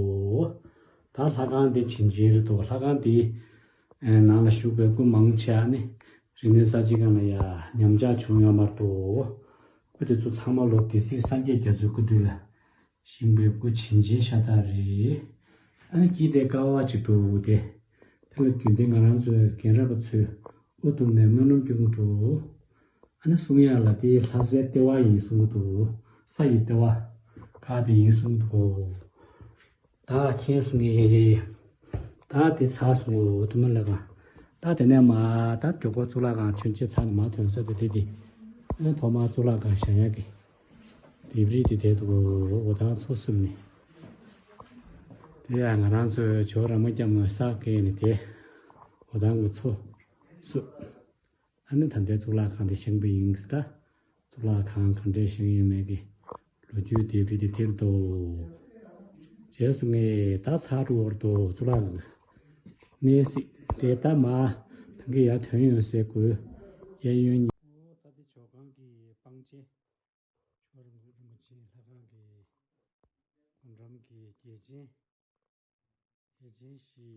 ད་ལྷ་ཁང་དེ་བྱིན་ཅན་རེད་དོ། ལྷ་ཁང་དེའི་ནང་ལ་བཞུགས་པའི་སྐུ་མང་ཆེ་བ་ནི་རིག་གནས་གསར་བརྗེ་སྒང་ལ་ཡ་ཉམས་ཆག་བྱུང་ཡོད་མ་རེད་དོ། སྐུ་དེ་ཚོ་ཚང་མ་ལོ་སྡེ་སྲིད་སངས་རྒྱས་རྒྱ་མཚོའི་སྐུ་དུས་ལ། ཞིང་པའི་སྐུ་བྱིན་ཅན་ཤ་སྟག་རེད། ཨ་ནི་དཀྱིལ་དེ་ཀ་བ་གཅིག་འདུག་སྟེ། དེ་ལ་རྒྱུན་ལྡན་ང་རང་ཚོའི་རྒན་རབས་པ་ཚོས་དབུ་གཏུགས་ནས་སྨོན་ལམ་སྐྱོན་གྱི་འདུག་ཨ་ནི་གསུང་ཡག་ལ་དེ་ལྷ་སའི་ལྟེ་བ་ཡིན་གསུང་གི་འདུག་ས་ཡི་ལྟེ་བ། ཁ་དེ་ཡིན་གསུང་གི་འདུག་ད་མཁྱེན་སོང་ངེ། ད་དེ་ཚར་སོང་ངོ་དུ་མ་ལ་གང་། ད་དེ་ནས་མ་ད་མགྱོགས་པོ་གཙུག་ལག་ཁང་མཆོད་མཇལ་ཚར་ནས་མ་ཐོན་ས་དེ་དེ་དེ། ཨ་ཐོག་མར་གཙུག་ལག་ཁང་བཞེངས་ཡག་གི་ལྡེབས་རིས་དེ་དེ་འདུག་འོ་ད་ཚོ་གསུམ་ནི། དེ་ཡང་ང་རང་ཚོའི་ཇོ་ར་མ་སྐྱབས་ནས་ས་བཀལ་ནས་དེ། འོ་ད་ངུ་ཚོ་གསུམ། ཨ་ནི་ད་ལྟའི་གཙུག་ལག་ཁང་དེ་བཞེངས་པ་ཡིན་ས། གཙུག་ལག་ཁང་ག་འདྲས་བཞེངས་ཡོད་མེད་ཀྱི་ལོ་རྒྱུས་ལྡེབས་རིས་དེ་དེར་འདུག་རྗེས་སུ་ངས་ད་ཚར་འགྲོ་བར་དུ་གཙུག་ལག་གནས་གཟིགས་དེ་ལྟ་མ་ཐང་གི་ཡར་ཐོན་ཡོང་སའི་སྒོའི་གཡས་གཡོན་གཉིས། ད་དེ་ཇོ་ཁང་གི་སྤང་ཆེན། ཇོ་རིན་པོ་ཆེ་ལྷ་ཁང་གི་སྒོ་འགྲམ་གྱི་རྒྱལ་ཆེན། རྒྱལ་ཆེན་བཞི།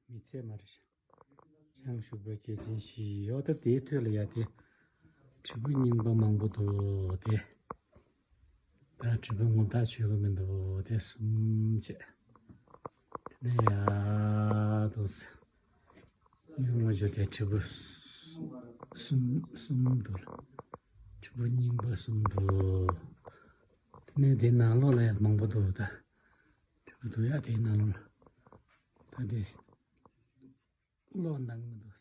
མི་ཚད་མ་རེད་ཤག་ཤང་བཞུགས་པའི་རྒྱལ་ཆེན་བཞི་ཡོད། ད་དེའི་ཐོད་ལ་ཡ་དེ་དྲིལ་བུ་རྙིང་པ་མང་པོ་འདུག་དེ་ད་དྲིལ་བུ་ངོ་རྟགས་ཆོད་གི་མི་འདུག་དེ་གསུམ་བྱས། དེ་ནས་ཡ་དུ་སྨྱུག་མ་བྱོས་དེ་དྲིལ་བུ་གསུམ་གསུམ་འདུག་དྲིལ་བུ་རྙིང་པ་གསུམ་འདུག་དེ་ནས་དེ་ནང་ལོགས་ལ་ཡ་མང་པོ་འདུག་ད། དྲིལ་བུ་འདུག་ཡ་དེའི་ནང་ལོགས་ལ། ད་དེ་ཀློག་གནང་མི་འདུག